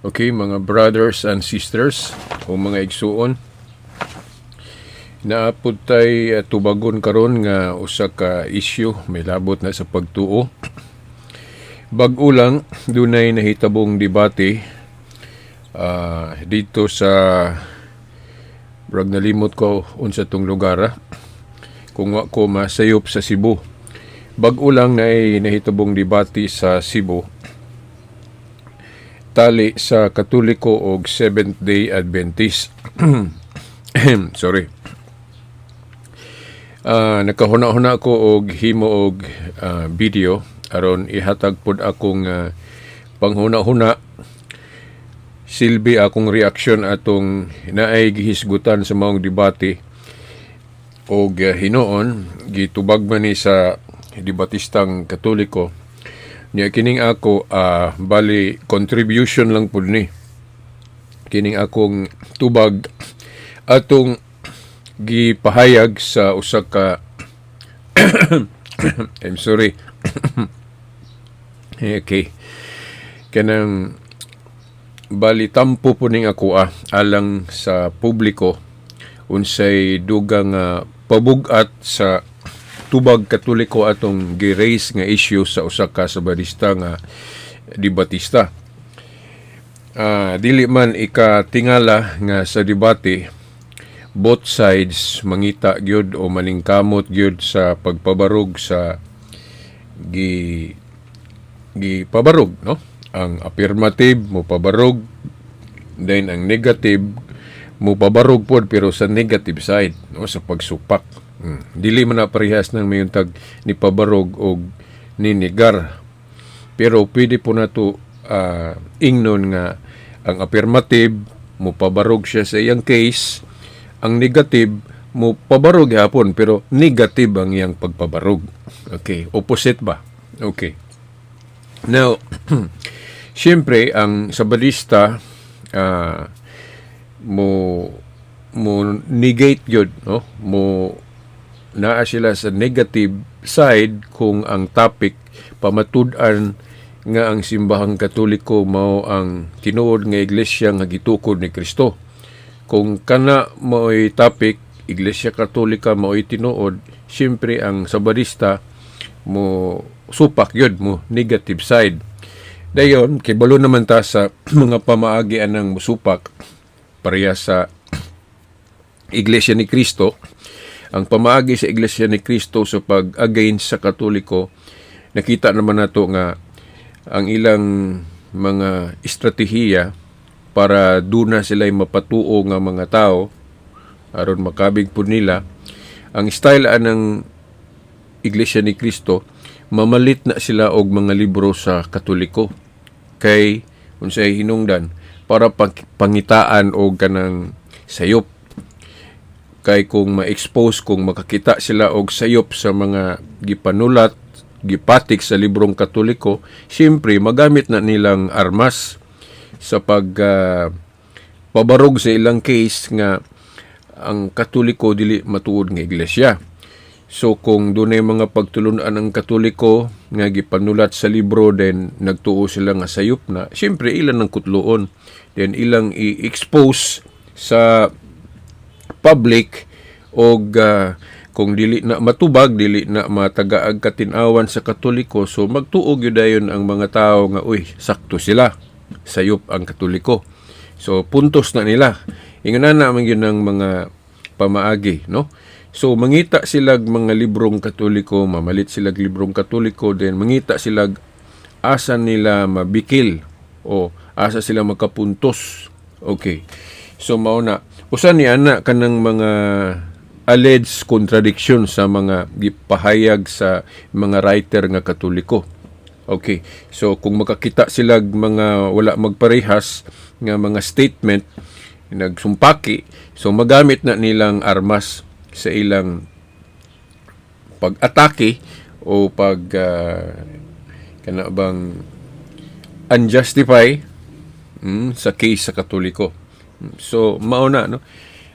Okay, mga brothers and sisters o mga igsuon, naa pud tay tubagon karon nga usa ka issue may labot na sa pagtuo. Bag-o lang dunay nahitabong debate dito sa, murag nalimot ko unsa tong lugar, ah. Kung wa ko masayop, sa Cebu. Bag-o lang naay nahitabong debate sa Cebu tali sa Katoliko og Seventh Day Adventist. Sorry. Nakahuna-huna ko og himo og video aron ihatag pod akong panghuna-huna, silbi akong reaksyon atong naay gihisgutan sa maong debate og hinuon gitubag man ni sa debatistang Katoliko niya. Kining ako, bali contribution lang pud ni kining akong tubag atong gipahayag sa usa ka, I'm sorry, okay, kanang bali tampo po ning ako alang sa publiko unsay dugang pabugat sa tubag Katoliko atong gi-raise nga issue sa usa ka Sabadista nga debatista. Dili man ikatingala nga sa debate both sides mangita gyud o maningkamot gyud sa pagpabarog sa gi gipabarog, no? Ang affirmative mo pabarog, then ang negative mo pabarog pod pero sa negative side, no, sa pagsupak. Dili man na parehas ng mayuntag ni pabarog og ninigar, pero pwede po nato ingnon nga ang affirmative mo pabarog siya sa iyang case, ang negative mo pabarog gihapon pero negative ang iyang pagpabarog. Okay, opposite ba? Okay. Now, siyempre ang Sabadista mo mo negate yun, no? Mo naa sila sa negative side kung ang topic pamatud-an nga ang Simbahang Katoliko mao ang tinuod nga iglesia nga gitukod ni Kristo. Kung kana mao'y topic, Iglesia Katolika mao'y tinuod, siyempre ang Sabadista mo supak yun, mo negative side. Dayon, kibalo naman ta sa mga pamaagi anang musupak pareha sa Iglesia ni Cristo. Ang pamaagi sa Iglesia ni Cristo sa pag-against sa Katoliko, nakita naman nato nga ang ilang mga estratehiya para duna sila mapatuo nga mga tao aron makabig pud nila. Ang style anang Iglesia ni Cristo, mamalit na sila og mga libro sa Katoliko kay unsay hinungdan? Para pangitaan og kanang sayop, kay kung ma-expose, kung makakita sila og sayop sa mga gipanulat, gipatik sa librong Katoliko, siyempre magamit na nilang armas sa pag pabarog sa ilang case nga ang Katoliko dili matuod nga iglesia. So kung dunay mga pagtulunan ang Katoliko nga gipanulat sa libro, then nagtuo sila nga sayop na, siyempre ilan ang kutloon. Then ilang i-expose sa public og kung dili na matubag, dili na matagaag katinawan sa Katoliko, so magtuo gyud dayon ang mga tao nga, "Uy, sakto sila. Sayop ang Katoliko." So puntos na nila. Ingon na man gyud ang mga pamaagi, no? So mangita sila mga librong Katoliko, mamalit sila librong Katoliko, then mangita sila asa nila mabikil o asa sila makapuntos. Okay. So mao na usa ni ana kanang mga alleged contradiction sa mga gipahayag sa mga writer nga Katoliko. Okay. So kung makakita sila mga wala magparehas nga mga statement nagsumpaki, so magamit na nilang armas sa ilang pag-atake o pag kana bang unjustify sa case sa Katoliko. So mao na, no.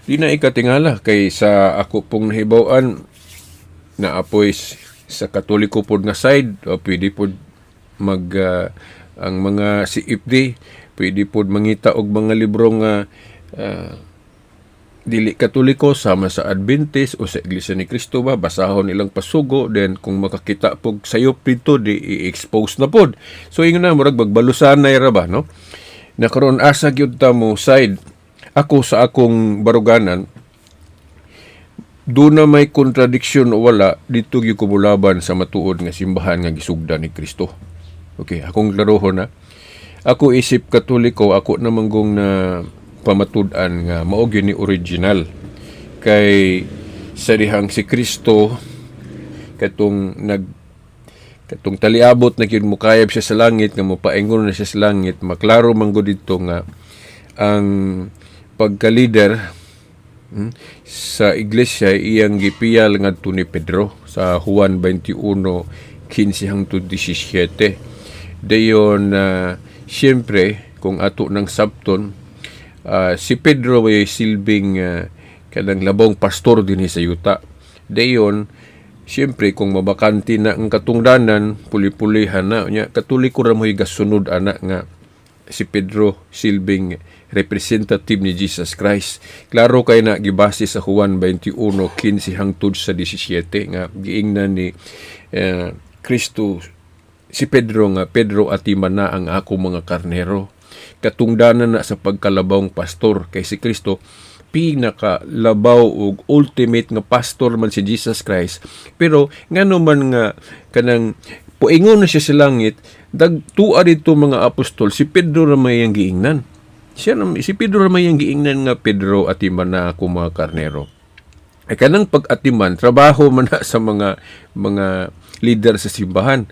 Di na ikatingala kay sa ako pong nahibaw-an na apoy sa Katoliko pod nga side o pwede pod mag Ang mga CFD pwede pod mangita og mga libro nga dili Katoliko, sama sa Adventist o sa Iglesia ni Cristo ba, basahon ilang pasugo. Then kung makakita pog sayop dito, di i-expose na pod. So ingon na, murag bagbalusanay ra ba, no? Na karon, asa gyud ta mo side? Ako, sa akong baruganan, do na may contradiction o wala, dito gyud ko molaban sa matuod nga simbahan nga gisugdan ni Kristo. Okay, akong klarohon na. Ako isip Katoliko, ako naman gong na pamatud-an nga mao gyud ni original. Kay sa dihang si Kristo katong nag katong taliabot na gyud mukayab siya sa langit, nga mopaingon na siya sa langit, maklaro man gud dito nga ang pagka-leader sa iglesia iyang gipiyal ngadto ni Pedro sa Juan 21:15 hangtod 17. Dayon siyempre kung ato ng sabton, si Pedro ay silbing kanang labong pastor dinhi sa yuta. Dayon siyempre kung mabakante na ang katungdanan, puli-pulihan na nya. Katoliko ra mo'y gasunod ana nga si Pedro silbing representative ni Jesus Christ. Klaro kay na gibase sa Juan 21:15 hangtod sa 17 nga giingnan ni Kristo si Pedro nga, "Pedro, atiman na ang ako mga karnero." Katungdanan na sa pagkalabawng pastor kay si Kristo pinaka labaw ug ultimate nga pastor man si Jesus Christ. Pero ngano man nga kanang poingon na siya sa langit, dagtua dito mga apostol, si Pedro ra may ang giingnan siya na, si Pedro ra may ang giingnan nga, "Pedro, atiman na ako mga karnero." Ay kanang pag-atiman, trabaho man na sa mga leader sa simbahan.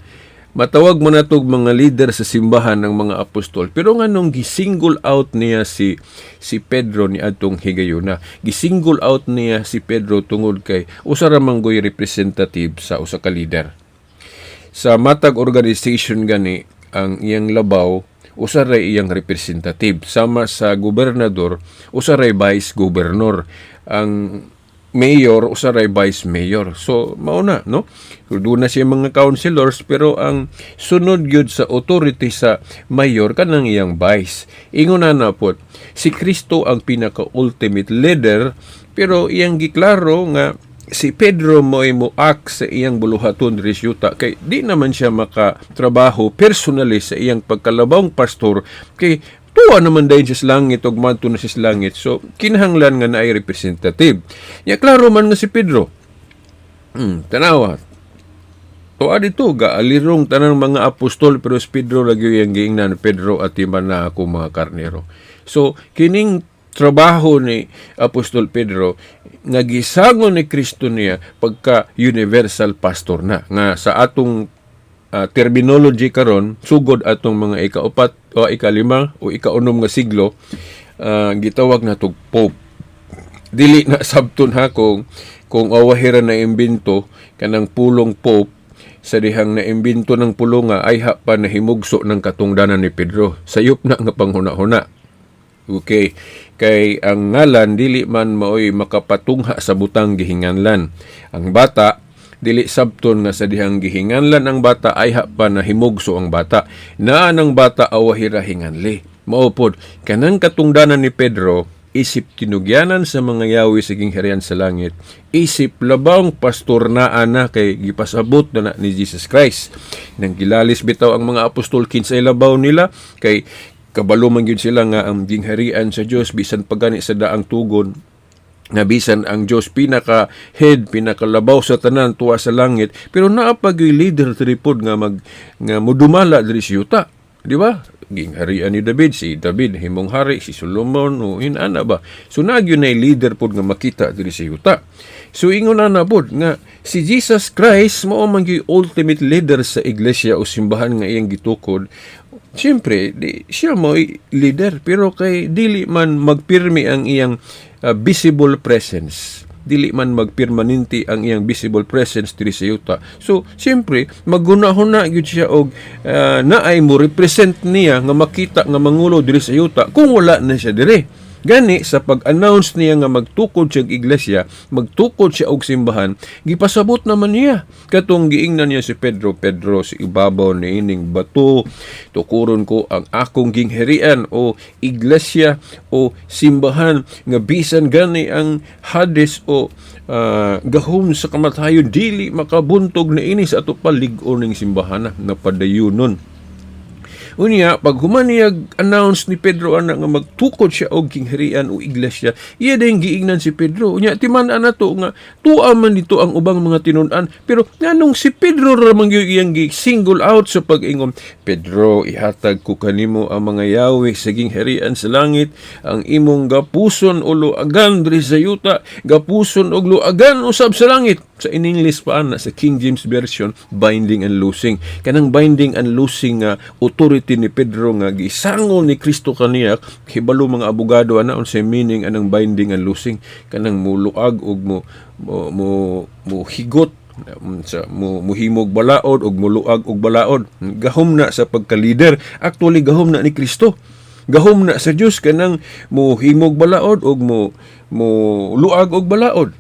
Matawag mo na tog mga leader sa simbahan ng mga apostol. Pero nganong gisingle out niya si Pedro ni adtong higayuna? Gisingle out niya si Pedro tungod kay usa ra man goy representative sa usa ka leader. Sa matag organization gani, ang iyang labaw usa ray iyang representative. Sama sa gobernador, usa ray vice governor. Ang mayor, usa ray vice mayor. So mao na, no? Doon na siya mga councilors, pero ang sunod gyud sa authority sa mayor kanang iyang vice. Ingon na na pod, si Kristo ang pinaka ultimate leader, pero iyang giklaro nga si Pedro mo ay mo-act sa iyang buluhaton diri sa yuta kay di naman siya makatrabaho personally sa iyang pagkalabawng pastor kay tuwa naman dayon siya sa langit ug madto na siya sa langit. So kinahanglan nga naay representative. Ya klaro man nga si Pedro. Tanawa. Tuwa dito, gaalirong tanang mga apostol, pero si Pedro lagi yung giingnan, "Pedro, atiman na ako mga karnero." So, kining trabaho ni Apostol Pedro, nga gisangon ni Kristo niya pagka universal pastor na. Nga sa atong terminology karon, sugod atong mga ikaupat o ikalima o ikaunom nga siglo, gitawag na tog Pope. Dili na sabton ha kung awahira na imbento kanang pulong Pope. Sa dihang na imbento ng pulonga ay ha pa nahimugso ng katungdanan ni Pedro. Sayop na nga panghuna-huna. Okay, kay ang ngalan dili man maoy makapatungha sa butang gihinganlan. Ang bata, dili sabton nga sa dihang gihinganlan ang bata ay ha pa nahimugso ang bata. Naa ng bata awahira hinganli. Mao pod kanang katungdanan ni Pedro isip tinugyanan sa mga yawi sa gingharian sa langit, isip labawng pastor na ana kay gipasabot na ni Jesus Christ. Nang gilalis bitaw ang mga apostol kinsay labaw nila, kay kabalo man gyud sila nga ang gingharian sa Dios, bisan pagani sa daang tugon nga bisan ang Dios pinaka head, pinakalabaw sa tanan tuwa sa langit, pero naa pa gyud leader tripod nga mag nga modumala diri sa yuta, di ba? Gingharian ni David, si David himong hari, si Solomon o inana ba. So naa gyud na leader pod nga makita diri sa yuta. So ingon na pod nga si Jesus Christ mao man gyud ultimate leader sa iglesia o simbahan nga iyang gitukod. Siyempre, di, siya mo leader, pero kay dili man magpirmi ang iyang visible presence, dili man magpermanente ang iyang visible presence diri sa yuta. So, siyempre, maghuna-huna gyud siya og naay mo represent niya nga makita nga mangulo diri sa yuta kung wala na siya diri. Gani sa pag-announce niya nga magtukod siya og iglesia, magtukod siya og simbahan, gipasabot naman niya. Katong giingnan niya si Pedro, "Pedro, sa ibabaw niining bato, tukuron ko ang akong gingharian o iglesia o simbahan nga bisan gani ang Hades o gahom sa kamatayon dili makabuntog na ini sa ato palig-on ning simbahan na padayunon." Unya, pag human niya announce ni Pedro ana nga magtukod siya og gingharian o iglesia, iya din giingnan si Pedro. Unya, timan-an nato nga tua man dito ang ubang mga tinun-an, pero nganong si Pedro ra man gyud iyang gi-single out sa pag-ingon, "Pedro, ihatag ko kanimo ang mga yawi sa gingharian sa langit, ang imong gapuson o luagan diri sa yuta, gapuson og luagan usab sa langit." Sa in English pa ana sa King James Version, binding and loosing. Kanang binding and loosing nga authority ni Pedro nga gisangol ni Kristo kaniya, hibalo mga abogado ana unsay meaning anang binding and loosing, kanang muluag og mo higot sa mo muhimog balaod og muluag og balaod. Gahom na sa pagka-leader. Actually, gahom na ni Kristo, gahom na sa Dios kanang muhimog balaod og mo luag og balaod.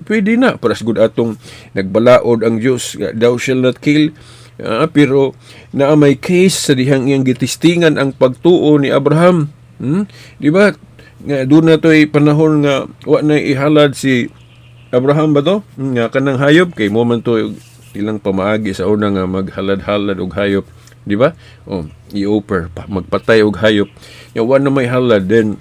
Pwede na para sa good atong nagbalaod ang Dios, "Thou shall not kill." Pero naa may case sa dihang iyang gitistingan ang pagtuo ni Abraham. Di ba? Nga doon na to'y panahon nga wa na ihalad si Abraham ba to? Nga kanang hayop kay mo man to ilang pamaagi sa una nga maghalad-halad og hayop, di ba? Oh, i-offer pa magpatay og hayop. Ya wa na may halad, then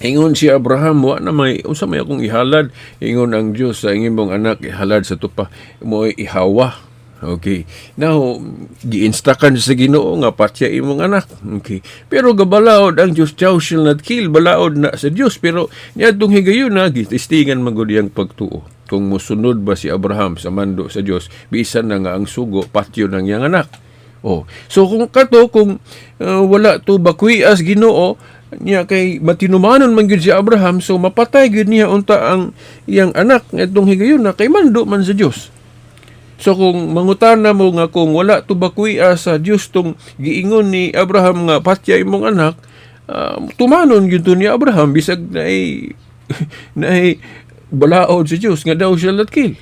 ingon si Abraham, "Wa na may, unsa may akong ihalad?" Ingon ang Dios, "Sa imong anak ihalad sa tupa mo ihawa." Okay. Now, giinstakan sa Ginoo nga patya imong anak. Okay. Pero gabalaod ang Dios, "Thou shall not kill." Balaod na sa Dios, pero niadtong higayuna gitistingan man gud iyang pagtuo. Kung musunod ba si Abraham sa mando sa Dios bisan na nga ang sugo patyo ng iyang anak. Oh. So kung kato kung wala to bakwias Ginoo niya kay matinumanon man gyud si Abraham, so mapatay gyud niya unta ang iyang anak ngadtong higayuna kay mando man sa Dios. So kung mangutana mo nga kung wala to bakwiya sa Dios tong giingon ni Abraham nga patya imong anak, tumanon gyud to ni Abraham bisag naay naay balaod sa Dios nga "Thou shall not kill."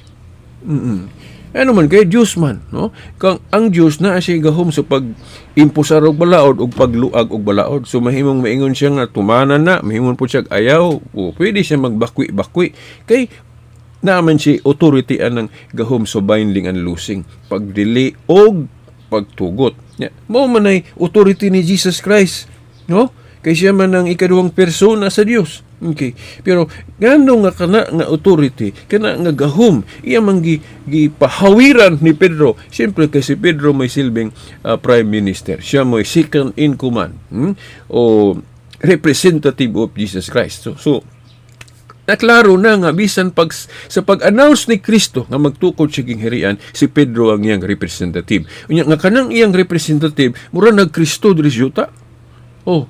Ano man kay Dios man, no? Kang ang Dios na siya gahom sa pag impusar og balaod og pagluag og balaod. So mahimong maingon siya nga tumanan na, mahimong po siya ayaw, o pwede siya magbakwi-bakwi. Kay naaman siya authority anang gahom sa binding and loosing, pagdili og pagtugot. Ya, mao man ay authority ni Jesus Christ, no? Kay siya man ang ikaduhang persona sa Dios. Okay. Pero ngano nga kana nga authority, kana nga gahom, iya man gi gipahawiran ni Pedro. Siyempre kay si Pedro may silbing prime minister. Siya may second in command, O representative of Jesus Christ. So naklaro na nga bisan pag sa pag-announce ni Kristo nga magtukod siya gingharian, si Pedro ang iyang representative. Unya nga kanang iyang representative mura nag Kristo diri sa yuta. Oh.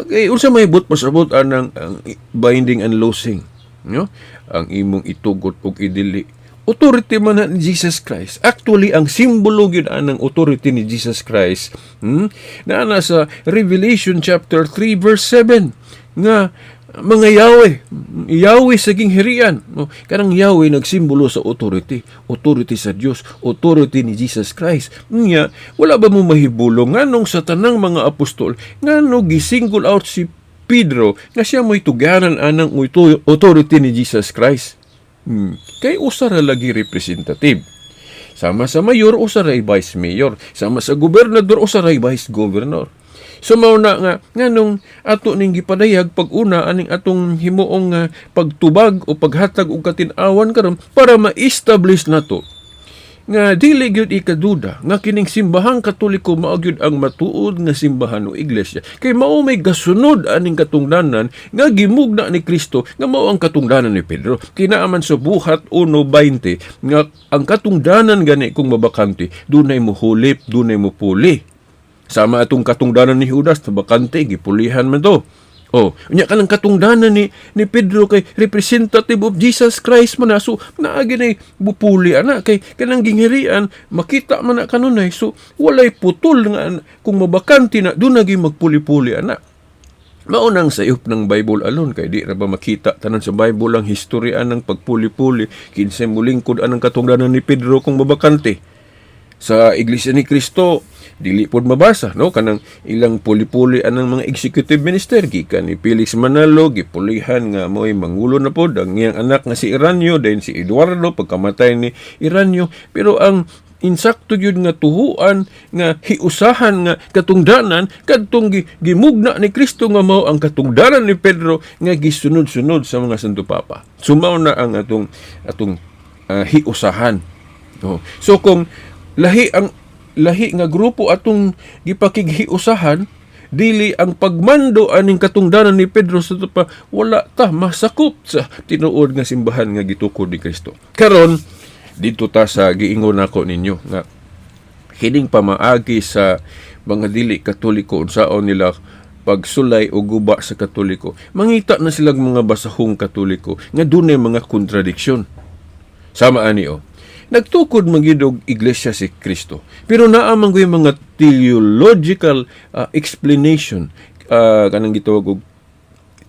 Kay unsa may but pasabot anang ang binding and loosing, no? Ang imong itugot ug idili. Authority man na ni Jesus Christ. Actually, ang simbolo gyud anang authority ni Jesus Christ, naa na sa Revelation chapter 3 verse 7 nga mga Yahweh, Yahweh sa gingharian. No? Kanang Yahweh nagsimbolo sa authority, authority sa Dios, authority ni Jesus Christ. Nya, wala ba mo mahibulong nganong sa tanang mga apostol, ngano gisingle out si Pedro nga siya mo'y tugaran anang authority ni Jesus Christ? Kay usa ra lagi representative. Sama sa mayor, usa ra vice mayor. Sama sa gobernador, usa ra vice governor. So mao na nga nganong ato ning gipadayag pag una aning atong himuong pagtubag o paghatag og katin-awan karon para ma-establish nato nga dili gyud ikaduda nga kining Simbahang Katoliko mao gyud ang matuod nga simbahan o iglesia kay mao may gasunod aning katungdanan nga gimugna ni Kristo nga mao ang katungdanan ni Pedro. Kinaaman sa Buhat 1:20 nga ang katungdanan gani kung mabakante, dunay mohulip, dunay mopuli. Sama atong katungdanan ni Judas na bakante, gipulihan man to. Oh, unya kanang katungdanan ni Pedro kay representative of Jesus Christ man na. So naagi nay bupuli ana kay kanang gingharian makita man na kanunay. So walay putol nga kung mabakante na doon nagi magpuli-puli ana. Mao nang sayop ng Bible alone kay di ra ba makita tanan sa Bible ang historya ng pagpuli-puli, kinsay mulingkod anang katungdanan ni Pedro kung mabakante. Sa Iglesia ni Cristo dili pod mabasa, no, kanang ilang puli-puli anang mga executive minister gikan ni Felix Manalo, gipulihan nga mo'y mangulo na pod ang iyang anak nga si Iranio, then si Eduardo pagkamatay ni Iranio. Pero ang insakto gyud nga tuhuan nga hiusahan nga katungdanan kadtong gimugna ni Kristo nga mao ang katungdanan ni Pedro nga gisunod-sunod sa mga Santo Papa. So mao na ang atong hiusahan. Oh. So kung lahi ang lahi nga grupo atong gipakighiusahan, dili ang pagmando aning katungdanan ni Pedro sa pa, wala ta masakop sa tinuod nga simbahan nga gitukod ni Kristo. Karon dito ta sa giingon nako ninyo nga kining pamaagi sa mga dili Katoliko, unsaon nila pagsulay o guba sa Katoliko. Mangita na silang mga basahong Katoliko nga dunay mga kontradiksyon. Sama ani o. Nagtukod man gyud og iglesia si Kristo. Pero naa man gyud mga theological explanation, kanang gitawag og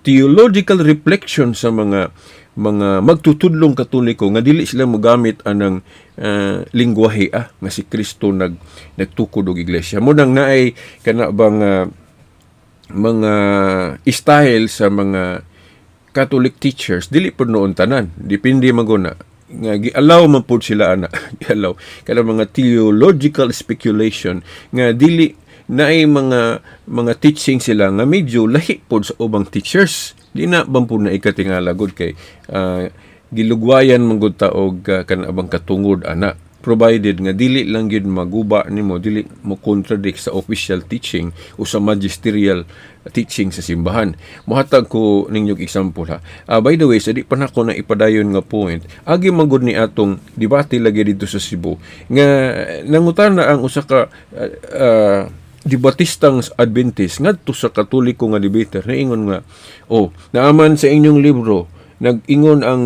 theological reflection sa mga magtutudlong Katoliko nga dili sila mogamit anang lingwahe nga si Kristo nagtukod og iglesia. Mao nang naay kana bang mga style sa mga Catholic teachers, dili pud noon tanan, depende man guna nga gi-allow man pud sila ana, gi-allow kana mga theological speculation nga dili naay mga teaching sila nga medyo lahi pod sa ubang teachers. Di na bang pud na ikatingala gud kay gilugwayan man gud ta og kana bang katungod ana, provided nga dili lang gyud maguba nimo, dili mo contradict sa official teaching o sa magisterial teaching sa simbahan. Mohatag ko ninyong example ha. By the way, sa di pa nako na ipadayon nga point, agi man gud ni atong debate lagi dito sa Cebu nga nangutana ang usa ka debatistang Adventist ngadto sa Katoliko nga debater. Niingon nga, "Oh, naaman sa inyong libro, nag-ingon ang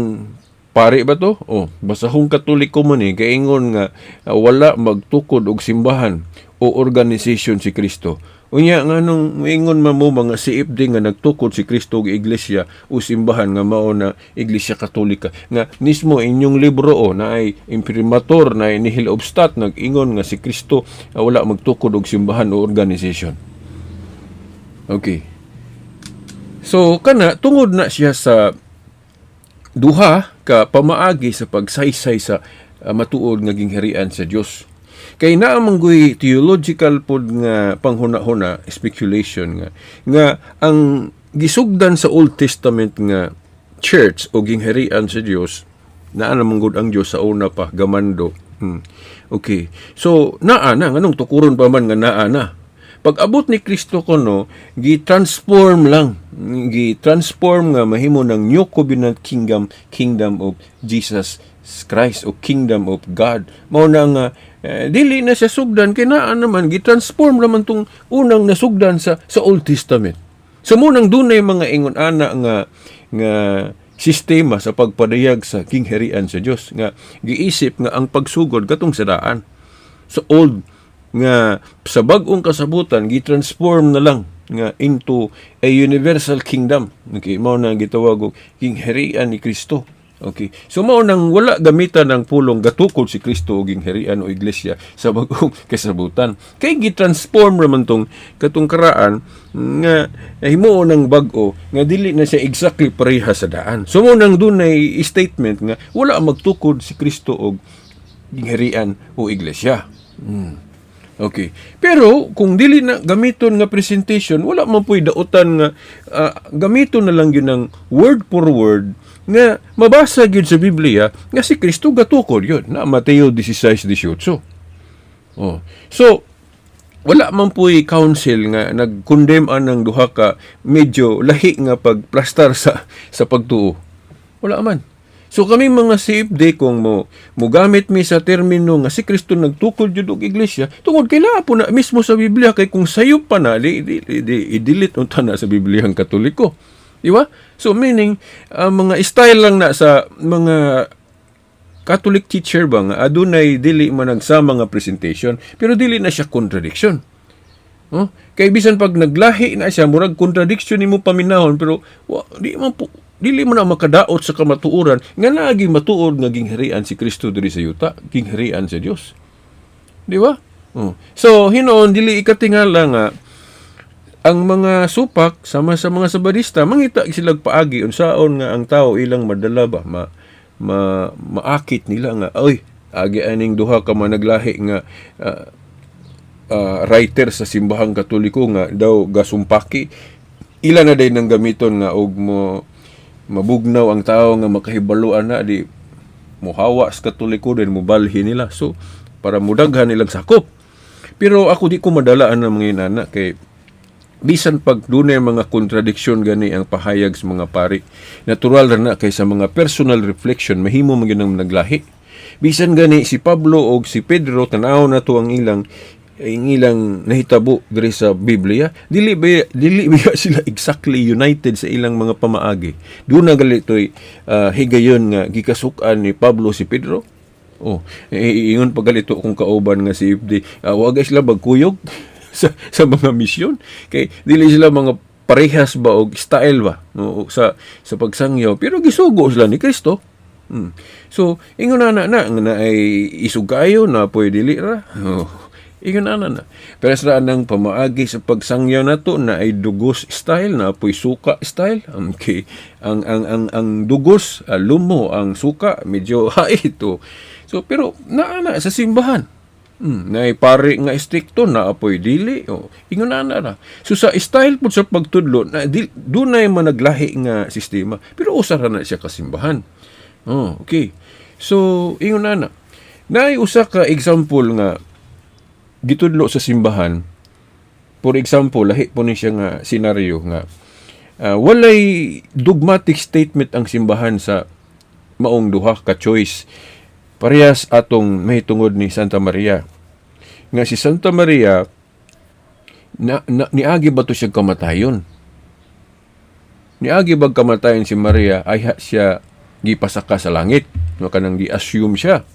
pare ba to? Oh, basahong Katoliko man eh, kaingon nga wala magtukod og simbahan o organization si Kristo. Unya nganong moingon man mo mga CFD nga nagtukod si Kristo og iglesia o simbahan nga mao na Iglesia Katolika, nga mismo inyong libro o naay imprimatur na nihil obstat nag-ingon nga si Kristo wala magtukod og simbahan o organization?" Okay. So kana tungod na siya sa duha ka pamaagi sa pagsaysay sa matuod nga gingharian sa Dios. Kay naa man guy theological pod nga panghuna-huna, speculation nga ang gisugdan sa Old Testament nga church o gingharian sa Dios, naa naman gud ang Dios sa una pa gamando. Okay. So naa na, nganong tukuron pa man nga naa na? Pag abot ni Kristo kono, gi-transform lang, gi-transform nga mahimo ng New Covenant Kingdom, Kingdom of Jesus Christ o Kingdom of God. Mao na nga dili na siya sugdan kay naa naman, gi-transform naman tong unang nasugdan sa Old Testament. So mao nang dunay mga ingon ana nga sistema sa pagpadayag sa kingharian sa Dios nga giisip nga ang pagsugod katong sa daan sa old, nga sa bag-ong kasabutan gi-transform na lang nga into a universal kingdom. Okay, mao na gitawag og gingharian ni Kristo. Okay. So mao nang wala gamitan ng pulong gatukod si Kristo og gingharian o iglesia sa bag-ong kasabutan. Kay gi-transform raman tong katong karaan nga himuon ng bag-o nga dili na siya exactly pareha sa daan. So mao nang dunay statement nga wala magtukod si Kristo og gingharian o iglesia. Okay. Pero kung dili na gamiton nga presentation, wala man puy dautan nga gamiton na lang yun ng word for word nga mabasa gyud sa Biblia nga si Kristo gatukod yun na Mateo 16:18. Oh. So wala man puy council nga nag-condemn anang duha ka medyo lahi nga pagplastar sa pagtuo. Wala man. So kami mga CFD, kung mo mogamit mi sa termino nga si Kristo nagtukod jud og iglesia, tungod kay naa po na mismo sa Biblia, kay kung sayop pa na di i-delete unta na sa Biblia ang Katoliko. Di ba? So meaning ang mga style lang na sa mga Catholic teacher ba nga adunay dili man nagsama nga presentation, pero dili na siya contradiction. Oh, kay bisan pag naglahi na siya, murag contradiction nimo paminahon, pero wa, di man po dili mo na makadaot sa kamatuoran nga naagi matuod nga gingharian si Kristo diri sa yuta, gingharian sa Dios. Di ba? Oh. So hinoon dili ikatingala nga ang mga supak sama sa mga Sabadista mangita sila paagi unsaon nga ang tao ilang madala ba, ma, ma maakit nila nga, "Oy, agi aning duha ka managlahi nga writer sa Simbahang Katoliko nga daw gasumpaki." Ila na day nang gamiton nga og mo mabugnaw ang tao nga makahibaloan na di muhawa sa Katoliko din, mubalhin nila, so para mudaghan nilang sakop. Pero ako, di ko madalaan ng mga inana kay bisan pag dunay mga kontradiksyon gani ang pahayag sa mga pari, natural ra na kay sa mga personal reflection mahimo man gyud ang naglahi. Bisan gani si Pablo og si Pedro, tan-aw na to ang ilang nahitabo diri sa Biblia, dili ba sila exactly united sa ilang mga pamaagi? Duna gali toy higayon nga gikasuk-an ni Pablo si Pedro. Oh, eh, ingon pa galito kung kauban nga si FD, wa sila bagkuyog sa mga misyon kay dili sila mga parehas ba og style ba, no, sa pagsangyaw, pero gisugo sila ni Kristo. So ingon na na na nga na ay isog kayo na po'y dili ra. Oh. Ingon na na na. Pero sa nang pamaagi sa pagsangyaw nato na ay dugos style na po'y suka style. Okay. Ang dugos, lumo, ang suka medyo hait to. So pero naa na sa simbahan. Naay pare nga strikto na apoy dili. O, ingon na na na. So sa style po sa pagtudlo na di, dunay managlahi nga sistema, pero usa ra na siya kasimbahan. Oh, okay. So ingon na na. Naay usa ka example nga gitudlo sa simbahan. For example, lahi po ni siya nga senaryo nga walay dogmatic statement ang simbahan sa maong duha ka choice. Parehas atong mahitungod ni Santa Maria. Nga si Santa Maria na niagi ba to siya kamatayon? Niagi ba kamatayon si Maria ay ha, siya gipasaka sa langit? No, kanang gi-assume siya.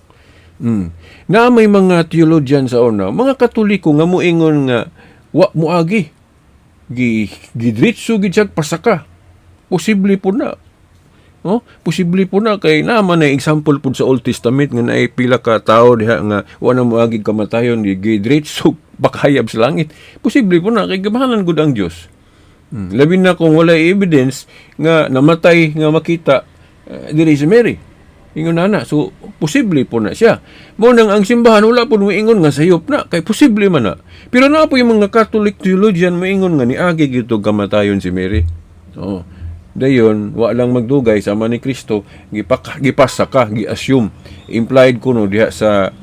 Na may mga theologian sa una, mga Katoliko nga moingon nga wa moagi. Gi gidritso gid siya pasaka. Posible po na. Oh, posible po na kay naman na example pud sa Old Testament nga naay pila ka tawo diha nga wa na moagi kamatayon, gi gidritso pakahayab sa langit. Posible po na kay gamhanan gud ang Dios. Labi na kung wala evidence nga namatay nga makita diri si Mary. Ingon na na. So, posible po na siya. Mo nang ang simbahan wala po moingon nga sayop na kay posible man na. Pero naa po yung mga Catholic theologian moingon nga niagi gyud kamatayon si Mary. Oh. Dayon, wa lang magdugay sama ni Kristo, gipasa ka, gi-assume. Implied kuno diha sa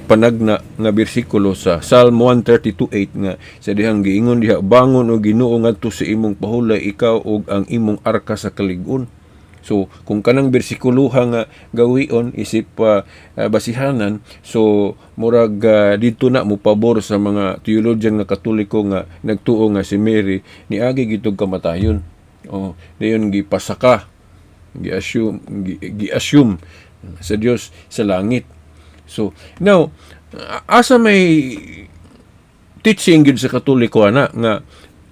panagna nga bersikulo sa Psalm 132:8 nga sa dihang giingon diha, "Bangon, o Ginoo, ngadto sa imong pahulay, ikaw ug ang imong arka sa kalig-on." So kung kanang bersikuloha nga gawion isip basihanan, so murag dito na mo pabor sa mga theologian nga Katoliko nga nagtuo nga si Mary niagi gitog kamatayon. Oh, dayon gipasaka, gi-assume sa Dios sa langit. So, now, asa may teaching gyud sa Katoliko ana nga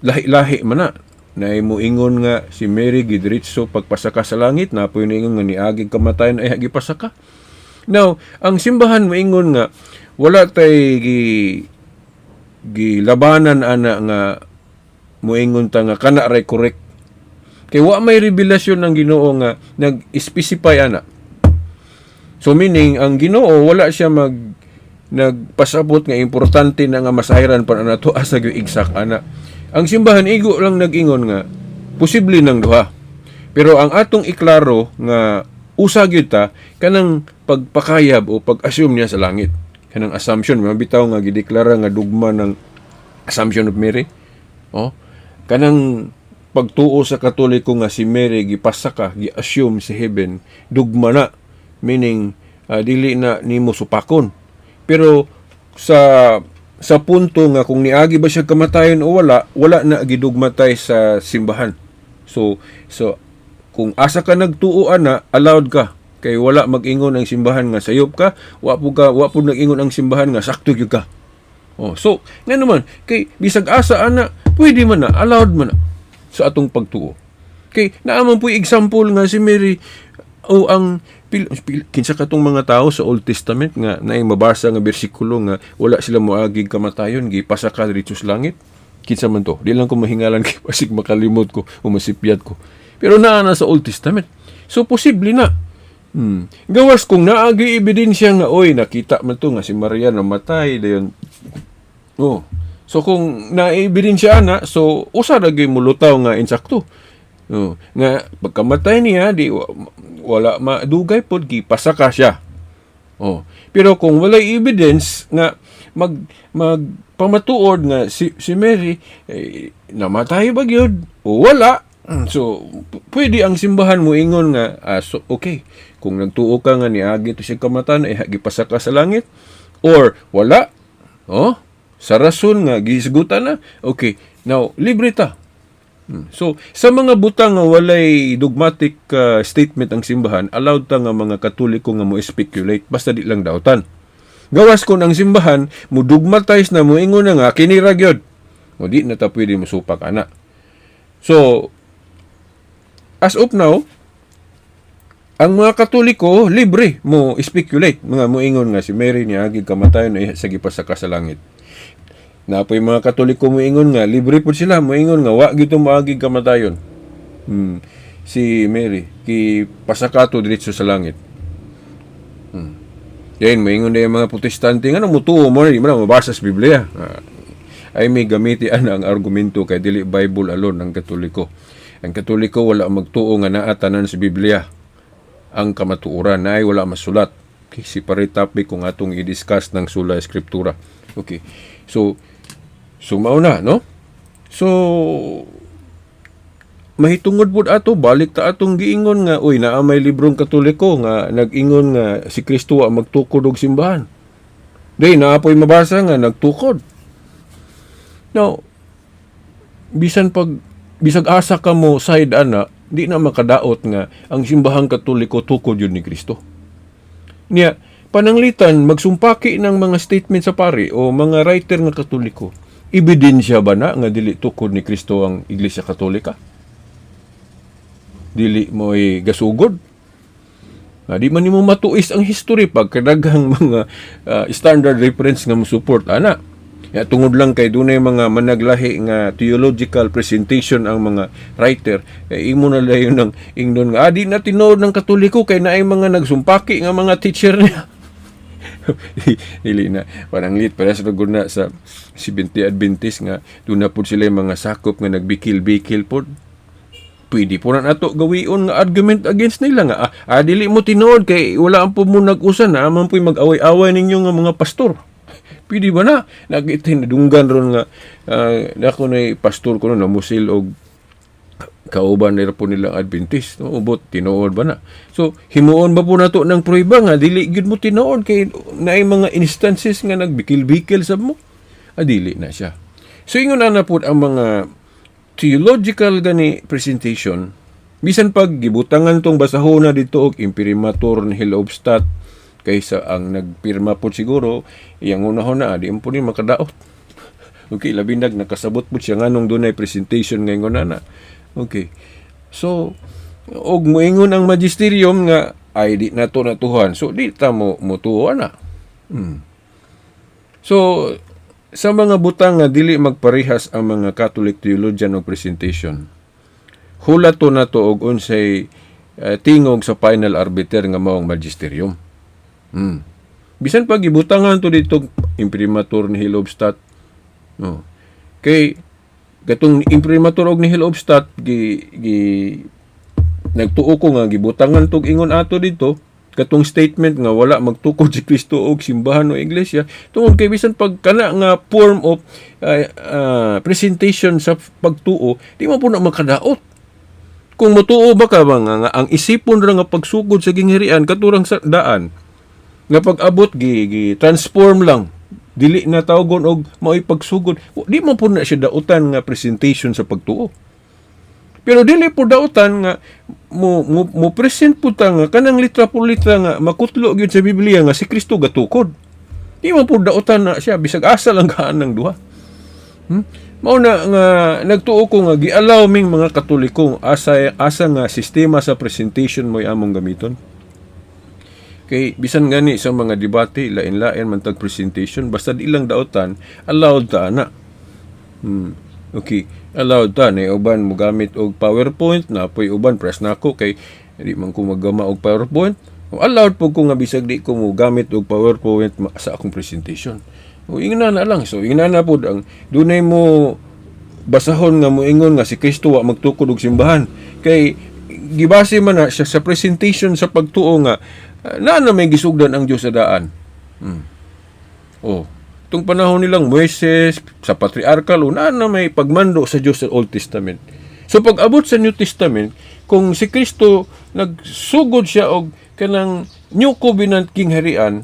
lahi-lahi man na. Naay moingon nga si Mary gidiretso pagpasaka sa langit, na po ingon nga niagi kamatayon ay gipasaka. Now, ang simbahan moingon nga wala tay gi gilabanan ana nga moingon ta nga kana ray correct. Kay wa may revelasyon ng Ginoo nga nag-specify ana. So meaning ang Ginoo wala siya mag nagpasabot nga importante na nga masayran pa na nato asa gyud exact ana. Ang simbahan igo lang nag-ingon nga posible nang duha. Pero ang atong iklaro nga usa gyud ta kanang pagpakayab o pag-assume niya sa langit. Kanang assumption, mga bitaw nga gideklara nga dugma ng Assumption of Mary. Oh, kanang pagtuo sa Katoliko nga si Mary gipasaka, gi-assume sa heaven, dugma na. Meaning, dili na nimo supakon. Pero sa punto nga kung niagi ba siya kamatayon o wala, wala na gidugmatay sa simbahan. So kung asa ka nagtuo ana, allowed ka. Kay wala mag-ingon ang simbahan nga sayop ka, wa po nag-ingon ang simbahan nga sakto gyud ka. Oh, so nga naman kay bisag asa ana, pwede man na, allowed man na sa atong pagtuo. Kay naa man po'y example nga si Mary o ang kinsa katong mga tao sa Old Testament nga naay mabasa nga bersikulo nga wala sila moagig kamatayon, gipasaka diretso sa langit? Kinsa man to? Di lang ko mahingalan kay basig makalimot ko o masipyat ko. Pero naa na sa Old Testament. So posible na. Gawas kung naagi ebidensya nga, oy, nakita man to nga si Maria namatay dayon. Oh. So kung na-ebidensya na, so usa ra gyud mulutaw nga insakto. Oh, nga pagkamatay niya, di wala madugay pod, gipasaka siya. Oh. Pero kung walay evidence nga magpamatuod nga si Mary eh, namatay ba gyud o wala, so pwede ang simbahan mo ingon nga so okay, kung nagtuo ka nga niagi to siya kamatayon eh gipasaka sa langit or wala, oh, sa rason nga gihisgutan na, okay, now libre ta. So, sa mga butang nga walay dogmatic statement ang simbahan, allowed ta nga mga Katoliko nga mo speculate basta di lang dautan. Gawas kung ang simbahan mo dogmatize na, moingon na nga kini ra gyud. O di na ta pwede mosupak ana. So, as of now, ang mga Katoliko libre mo speculate, mga moingon nga si Mary niagi kamatayon na sa gipasaka sa langit. Napoy mga Katoliko moingon nga libre pud sila moingon nga wa gyud moagi kamatayon. Si Mary ki pasakato diretso sa langit. Yan, moingon na yung mga Protestante nga mutuo mo, di man na mabasa sa Biblia. Ay may gamiti ana ang argumento kay dili Bible alone ang Katoliko. Ang Katoliko wala magtuo nga naa tanan sa Biblia ang kamatuoran na ay wala masulat. Okay, separate topic kung atong i-discuss ng Sola Scriptura. Okay. So mao na, no? So mahitungod pud ato, balik ta atong giingon nga, uy, naa may librong Katoliko nga nag-ingon nga si Kristo wa magtukod og simbahan. Day naa poy mabasa nga nagtukod. Now, bisan pag bisag asa ka mo side ana, di na makadaot nga ang simbahang Katoliko tukod yun ni Kristo. Niya, pananglitan magsumpaki ng mga statement sa pari o mga writer nga Katoliko. Ebidensya ba na nga dili tukod ni Kristo ang Iglesia Katolika? Dili mo'y gasugod. Na di man nimo matuis ang history pagkadaghang mga standard reference nga mo support ana. Ya, tungod lang kay dunay mga managlahi nga theological presentation ang mga writer, eh, imo na layon ng ingnon nga di na tinuod ng Katoliko kay naay mga nagsumpaki nga mga teacher niya. Dili na pananglit para sa lugod na sa Seventh Adventist nga doon na pud sila yung mga sakop nga nagbikil-bikil pod, pwede po na nato gawion nga argument against nila nga dili mo tinuod kay wala ang po mo nag-usan na man po'y mag-away-away ninyo nga mga pastor. Pwede ba na nakita nadunggan ron nga ako na pastor ko no namusil og kauban nila po nilang Adventist, no? Ubot tinuod ba na? So himuon ba po nato ng prueba nga dili gyud mo tinuod kay naay mga instances nga nagbikil-bikil sa mo? Dili na siya. So ingon na po ang mga theological gani presentation, bisan pag gibutangan tong basahona dito og imprimatur nihil obstat, kaysa ang nagpirma po siguro iyang unahon na di po ni makadaot. Okay, labi nag nakasabot po siya nganong dunay presentation ngayon na. Okay, so og moingon ang magisterium nga ay di nato natuhan, so di ta mo motuo na. So sa mga butang nga dili magparehas ang mga Catholic theologian og presentation, hulato nato og unsay tingog sa final arbiter nga mao ang magisterium. Bisan pag ibutangan to dito imprimatur nihil obstat, no, kay katong imprimatur og nihil obstat gi, gi nagtuo ko nga gibutangan tog ingon ato dito katong statement nga wala magtukod si Kristo og simbahan o iglesia tungod kay bisan pag kana nga form of presentation sa pagtuo, di man po na makadaot. Kung motuo ba ka ba nga ang isipon ra nga pagsugod sa gingharian katurang sa daan nga pag-abot gi transform lang, dili na tawgon og mao'y pagsugod, di man po na siya dautan nga presentation sa pagtuo. Pero dili po dautan nga mo present po ta nga kanang litra po litra nga makutlo gyud sa Biblia nga si Kristo gatukod. Di Di man pud dautan na siya bisag asa lang kaan ng duha. Mao na nga nagtuo ko nga gi-allow ming mga Katoliko asa asa nga sistema sa presentation mo'y among gamiton. Kay bisan gani sa mga debate, lain-lain man tag presentation, basta di lang dautan, allowed ta ana. Okay, allowed ta na uban mo gamit og PowerPoint na poy uban press nako kay di man ko maggama og PowerPoint. O, allowed po ko nga bisag di ko mo gamit og PowerPoint sa akong presentation. O ingna na lang. So ingna na pud ang dunay mo basahon nga moingon nga si Kristo wa magtukod og simbahan kay gibase man na siya sa presentation sa pagtuo nga naa na may gisugdan ang Dios sa daan. Oh, itong panahon nilang Moises sa patriarkal o naa na may pagmando sa Dios sa Old Testament. So pag abot sa New Testament, kung si Kristo nagsugod siya og kanang New Covenant gingharian,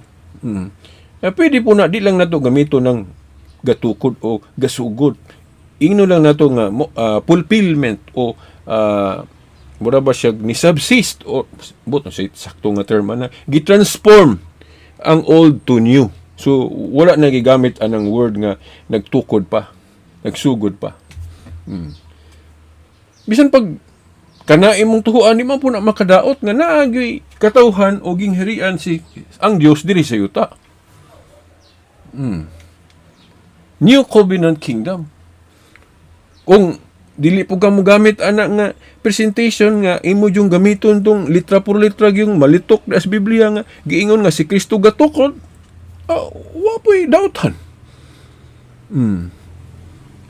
pwede po na di lang nato gamito ng gatukod o gasugod. Ingno lang nato nga fulfillment o mura ba siya ni subsist o but sa sakto nga term ana, gitransform ang old to new. So wala na gigamit anang word nga nagtukod pa, nagsugod pa. Bisan pag kana imong tuhuan, di man po na makadaot nga naagyoy katawhan o gingharian si ang Dios diri sa yuta. New Covenant Kingdom. Kung dili po ka mo gamit ana nga presentation nga imo yung gamiton tong litra por litra yung malitok na sa Biblia nga giingon nga si Kristo gatukod, wa po'y dautan.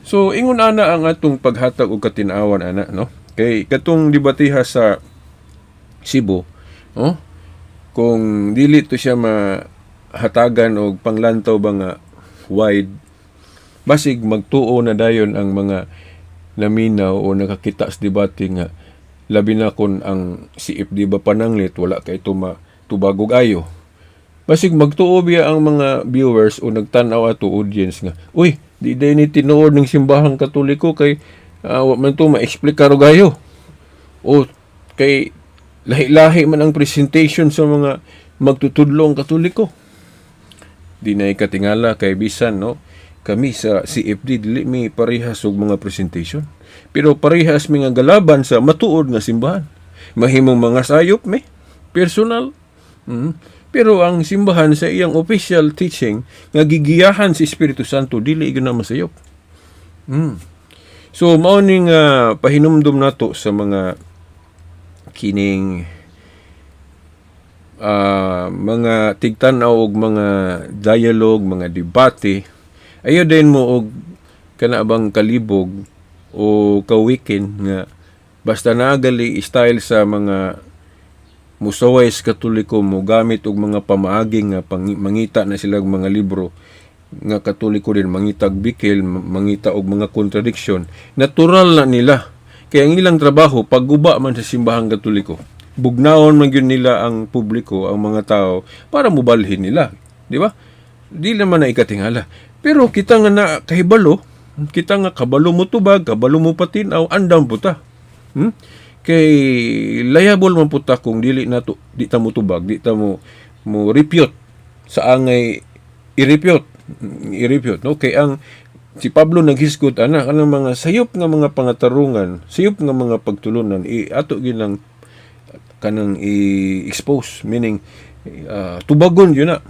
So ingon ana ang atong paghatag og katinawan ana, no? Kay katong debatiha sa Cebu, oh, kung dili to siya mahatagan og panglantaw ba nga wide, basig magtuo na dayon ang mga naminaw o nakakita sa debate nga labi na kon ang CFD ba pananglit wala kay ito matubagog ayo. Basig magtuo biya ang mga viewers o nagtan-aw ato audience nga, "Uy, di day ni tinuod ng Simbahang Katoliko kay wa man to ma-explikar og ayo." O kay lahi-lahi man ang presentation sa mga magtutudlong Katoliko. Di na ikatingala kay bisan, no, kami sa CFD dili mi parehas og mga presentation. Pero parehas mi nga galaban sa matuod nga simbahan. Mahimong mga sayop mi, personal. Pero ang simbahan sa iyang official teaching nga gigiyahan si Espiritu Santo, dili gyud na masayop. So mao ning pahinumdum nato sa mga kining mga tigtan-aw og mga dialogue, mga debate, ayo din mo og kana bang kalibog o kawikin nga basta nagali style sa mga musaway sa Katoliko mo gamit og mga pamaagi nga mangita na sila og mga libro nga Katoliko din, mangitag bikil, mangita og mga contradiction. Natural na nila kay ang ilang trabaho pagguba man sa Simbahang Katoliko. Bugnaon man gyud nila ang publiko, ang mga tao, para mubalhin nila, di ba? Di naman na ikatingala, pero kita nga na kahibalo, kita nga kabalo mo tubag, kabalo mo patinaw, andam puta. Kay liable man puta kung dili nato, di ta mo tubag, di ta mo mo refute sa angay i-refute, i-refute, no? Kay ang si Pablo naghisgot ana kanang mga sayop nga mga pangatarungan, sayop nga mga pagtulunan, i ato ginang kanang i-expose, meaning tubagon yun na.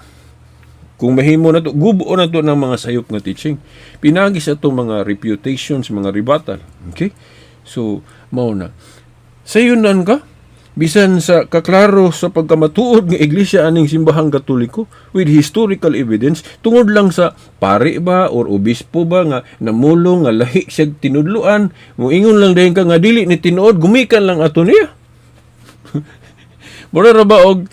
Kung mahimo na to, gubo na to ng mga sayop nga teaching pinagi sa atong mga refutations, mga rebuttal. Okay, so mao na sayunan ka bisan sa kaklaro sa pagkamatuod nga iglesia aning Simbahang Katoliko with historical evidence, tungod lang sa pari ba or obispo ba nga namulong nga lahi siya tinudluan, moingon lang dayon ka nga dili ni tinuod, gumikan lang ato niya. Mura ra ba og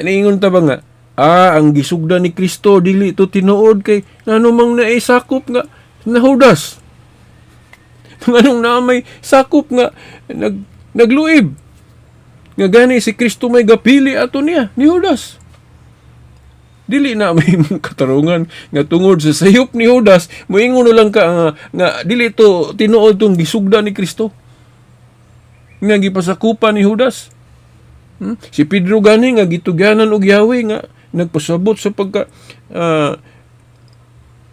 niingon ta ba nga ang gisugda ni Kristo dili to tinuod kay ngano mang naisakop nga nahudas, nganong naa may sakop nga nagluib nga gani si Kristo may gapili ato niya ni Judas? Dili na may katarungan nga tungod sa sayop ni Judas moingon na lang ka nga dili to tinuod tong gisugda ni Kristo nga gipasakupan ni Judas. Si Pedro gani nga gitugyanan og yawi nga nagpasabot sa pagka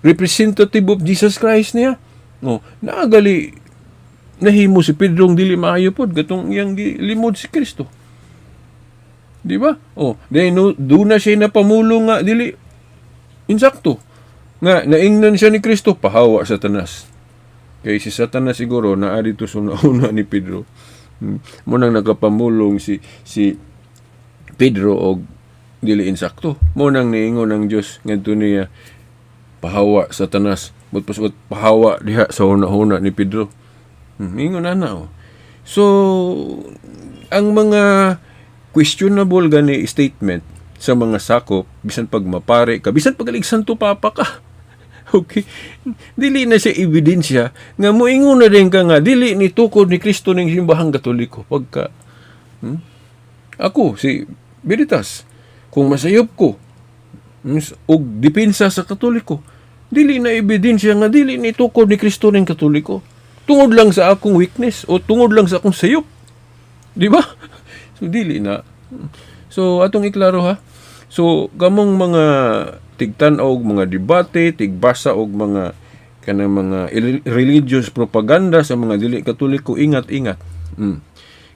representative of Jesus Christ niya. No, naagali nahimo si Pedro ang dili maayo pod katong iyang gilimod si Kristo. Di ba? Oh, then no, duna siya napamulong nga dili insakto. Nga naingnan siya ni Kristo, "Pahawa, Satanas." Kay si Satanas siguro naa dito sa una ni Pedro. Mao nang nakapamulong si si Pedro og dili insakto. Mao nang niingon ang Dios ngadto niya, "Pahawa, Satanas." But pasabot pahawa diha sa huna-huna ni Pedro. Ingon na na oh. So ang mga questionable gani statement sa mga sakop, bisan pag mapare ka, bisan pag Santo Papa ka. Okay. Dili na siya ebidensya nga moingon na din ka nga dili ni tukod ni Kristo ning Simbahang Katoliko pagka Ako si Veritas, kung masayop ko og depensa sa Katoliko, dili na ebidensya nga dili ni tukod ni Kristo ning Katoliko. Tungod lang sa akong weakness o tungod lang sa akong sayop. Di ba? So dili na. So atong iklaro ha. So kamong mga tigtan-aw og mga debate, tigbasa og mga kanang mga religious propaganda sa mga dili Katoliko, ingat-ingat.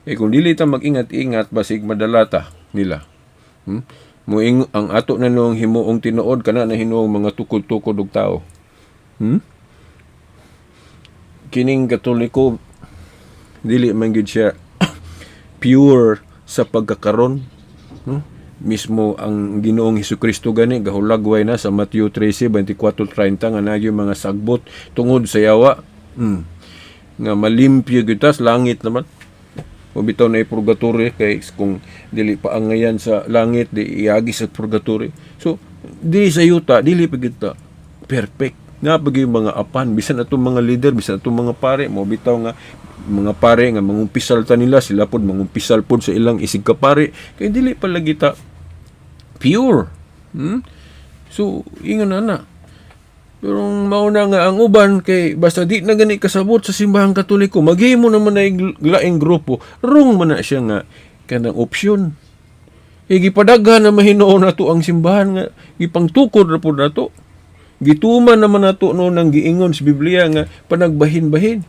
Kay kung dili ta mag-ingat-ingat, basig madala ta nila. Muing ang ato na noong himuong tinuod kana na hinuong mga tukod-tukod og tao. Kining Katoliko, dili man gyud siya pure sa pagkakaron. No? Mismo ang Ginoong Hesukristo gani gahulagway na sa Matthew 13:24-30 nga naa mga sagbot tungod sa yawa. Nga malimpyo gyud ta sa langit naman. O bitaw na purgatory, kay kung dili pa angayan sa langit, di iagi sa purgatory. So di sa yuta dili pa gyud ta perfect. Nga pag yung mga apan, bisan atong mga leader, bisan atong mga pare, mo bitaw nga mga pare nga mangumpisal ta nila, sila pod mangumpisal pod sa ilang isig ka pare, kay dili pa lagi ta pure. So ingon na na. Pero mao na nga ang uban kay basta di na gani kasabot sa Simbahang Katoliko, maghimo naman na laing grupo, wrong man na siya nga kanang opsyon. Kay gipadaghan na mahinuon nato ang simbahan nga gipangtukod ra pud nato. Gituman naman nato no nang giingon sa Biblia nga panagbahin-bahin.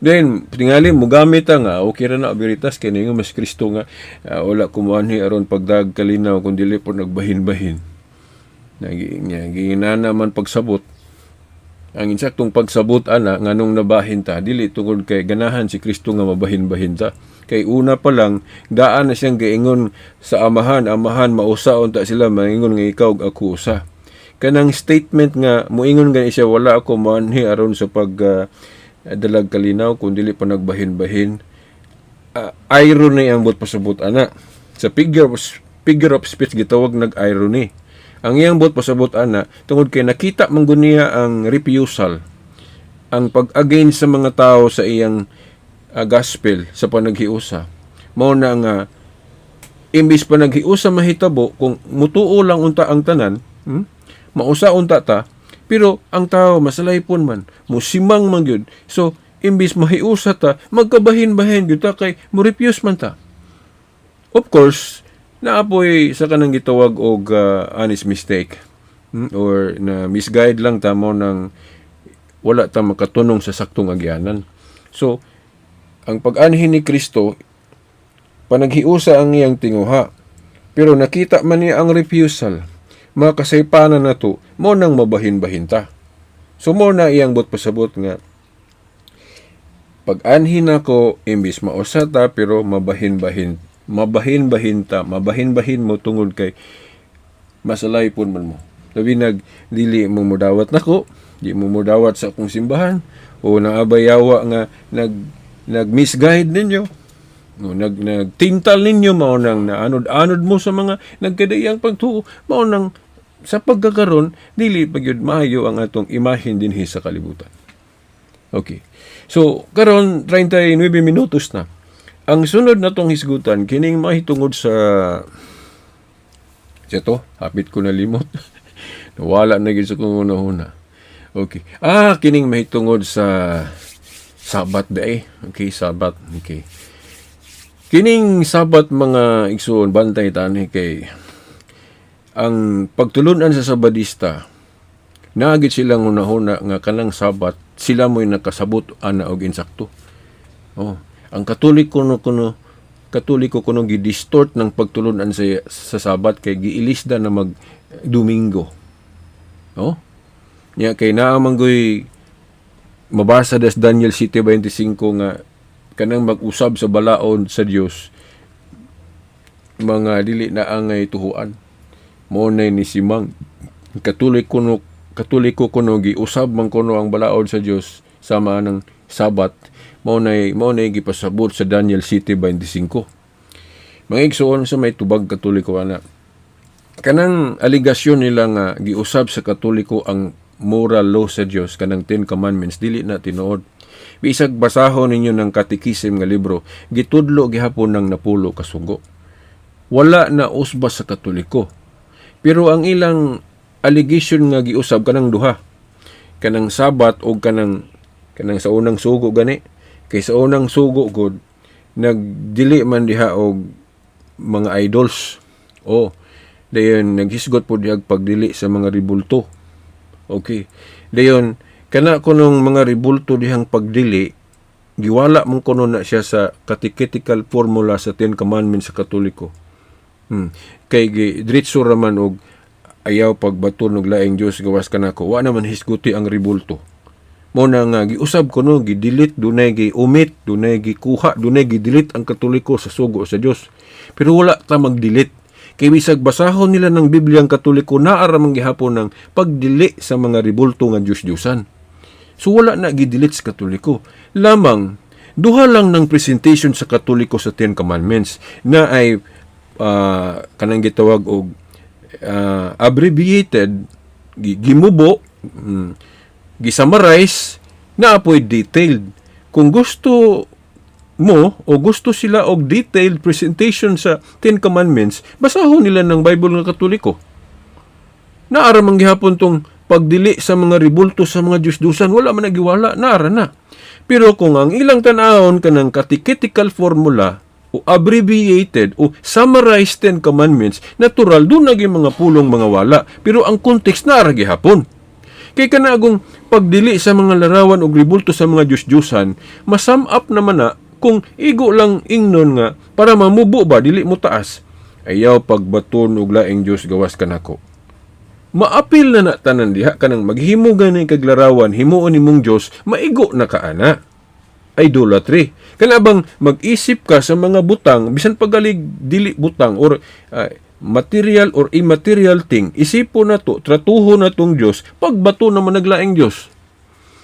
Then, tingali mo gamit nga okay ra na Veritas kay ningon mas Kristo nga wala kumuanhi aron pagdag kalinaw kun dili po nagbahin-bahin. Nagi nya giinana man pagsabot. Ang insaktong pagsabot ana, nganong nabahin ta, dili tungod kay ganahan si Kristo nga mabahin-bahin ta. Kay una pa lang daan na siyang giingon sa Amahan, "Amahan, mausa unta sila maingon nga ikaw ug ako usa." Kanang statement nga moingon gani siya, "Wala ako moanhi aron sa pag dalag kalinaw kung dili pa nagbahin-bahin." Irony ang buot pasabot ana. Sa figure of speech gitawag nag irony. Ang iyang buot pasabot ana, tungod kay nakita man gud niya ang refusal, ang pag-against sa mga tao sa iyang gospel sa panaghiusa. Mao na nga imbis panaghiusa mahitabo kung mutuo lang unta ang tanan, mausa unta ta, pero ang tao masalaypon man, musimang man gyud. So imbis mahiusa ta, magkabahin-bahin gyud ta kay mo refuse man ta. Of course, naapoy sa kanang gitawag og honest mistake, or na misguide lang ta mo nang wala ta makatunong sa saktong agyanan. So, ang pag-anhi ni Kristo, panaghiusa ang iyang tinguha. Pero nakita man niya ang refusal. Mga kasaypanan na to, mao nang mabahin-bahin ta. So mao na iyang buot pasabot nga pag-anhi nako, imbis mausa ta, pero mabahin-bahin, mabahin-bahin ta, mabahin-bahin mo tungod kay masalaypon man mo. Labi nag dili mo modawat nako, di mo modawat sa akong simbahan o naabayawa nga nag nag misguide ninyo. No, nagtintal ninyo, mao nang naanod-anod mo sa mga nagkadaiyang pagtuo, mao nang sa pagkakaron dili pa gyud maayo ang atong imahen dinhi sa kalibutan. Okay. So, karon 39 minutos na. Ang sunod na tong hisgutan kining mahitungod sa ito, hapit ko na limot. Nawala na gyud sa kong una-una. Okay. Ah, kining mahitungod sa Sabat ba eh. Okay, Sabat. Okay. Kining Sabat, mga igsoon, bantay tani kay ang pagtulunan sa Sabadista, naa gyud silang hunahuna nga kanang Sabat sila mo'y nakasabot ana og insakto. Oh, ang Katoliko no kuno, Katoliko kuno gi-distort ng pagtulunan sa Sabat kay giilisda na mag Domingo. Oh. Nya kay naa man goy mabasa des Daniel 7:25 nga kanang mag-usab sa balaod sa Dios, mga dili na angay tuhuan. Mo nay ni simang Katoliko kuno, Katoliko kuno giusab man kuno ang balaod sa Dios sama ng Sabat. Mao nay gipasabot sa Daniel 7:25. Mga igsoon, sa may tubag Katoliko ana kanang aligasyon nila nga giusab sa Katoliko ang moral law sa Dios, kanang Ten Commandments, dili na tinuod. Bisag basahon ninyo ng catechism nga libro, gitudlo gihapon ng napulo ka sugo. Wala na usba sa Katoliko. Pero ang ilang allegation nga giusab kanang duha, kanang Sabat o kanang sa unang sugo gani, kay sa unang sugo gud nagdili man diha og mga idols. O dayon naghisgot po diha pagdili sa mga ribulto. Okay. Dayon kana kunong mga ribulto dihang pagdili, giwala man kuno na siya sa catechetical formula sa Ten Commandments sa Katoliko. Kay gi diretso ra man og ayaw pagbaton og laing Dios gawas kanako. Wa naman hisguti ang ribulto. Mo na nga giusab kuno, gi-delete, dunay gi-omit, dunay gikuha, dunay gi-delete ang Katoliko sa sugo sa Dios. Pero wala ta mag-delete. Kay bisag basahon nila ng Biblia ang Katoliko, naa ra man gihapon ng pagdili sa mga ribulto nga Diyos-Diyosan. So wala na gi-delete sa Katoliko. Lamang duha lang ng presentation sa Katoliko sa Ten Commandments na ay kanang gitawag og abbreviated, gimubo, gisummarize, na apoy detailed. Kung gusto mo o gusto sila og detailed presentation sa Ten Commandments, basahon nila ng Bible nga Katoliko. Naa ra man gihapon tong pagdili sa mga ribulto sa mga Diyos-Diyosan, wala man nagiwala, naara na. Pero kung ang ilang tan-awon kanang catechetical formula o abbreviated o summarized Ten Commandments, natural doon naging mga pulong mga wala. Pero ang context naara gihapon. Kay kanagong pagdili sa mga larawan og ribulto sa mga Diyos-Diyosan, masum up naman na kung igo lang ingnon nga para mamubo ba, dili mo taas. Ayaw pagbaton og laing Dios gawas kanako. Maapil na na tanan diha kanang maghimo gani kag larawan, himuon nimong Dios, maigo na ka ana. Idolatry. Kana bang mag-isip ka sa mga butang, bisan pagalig dili butang or material or immaterial thing, isipo na to, tratuho na tong Dios, pagbato naman naglaing Dios.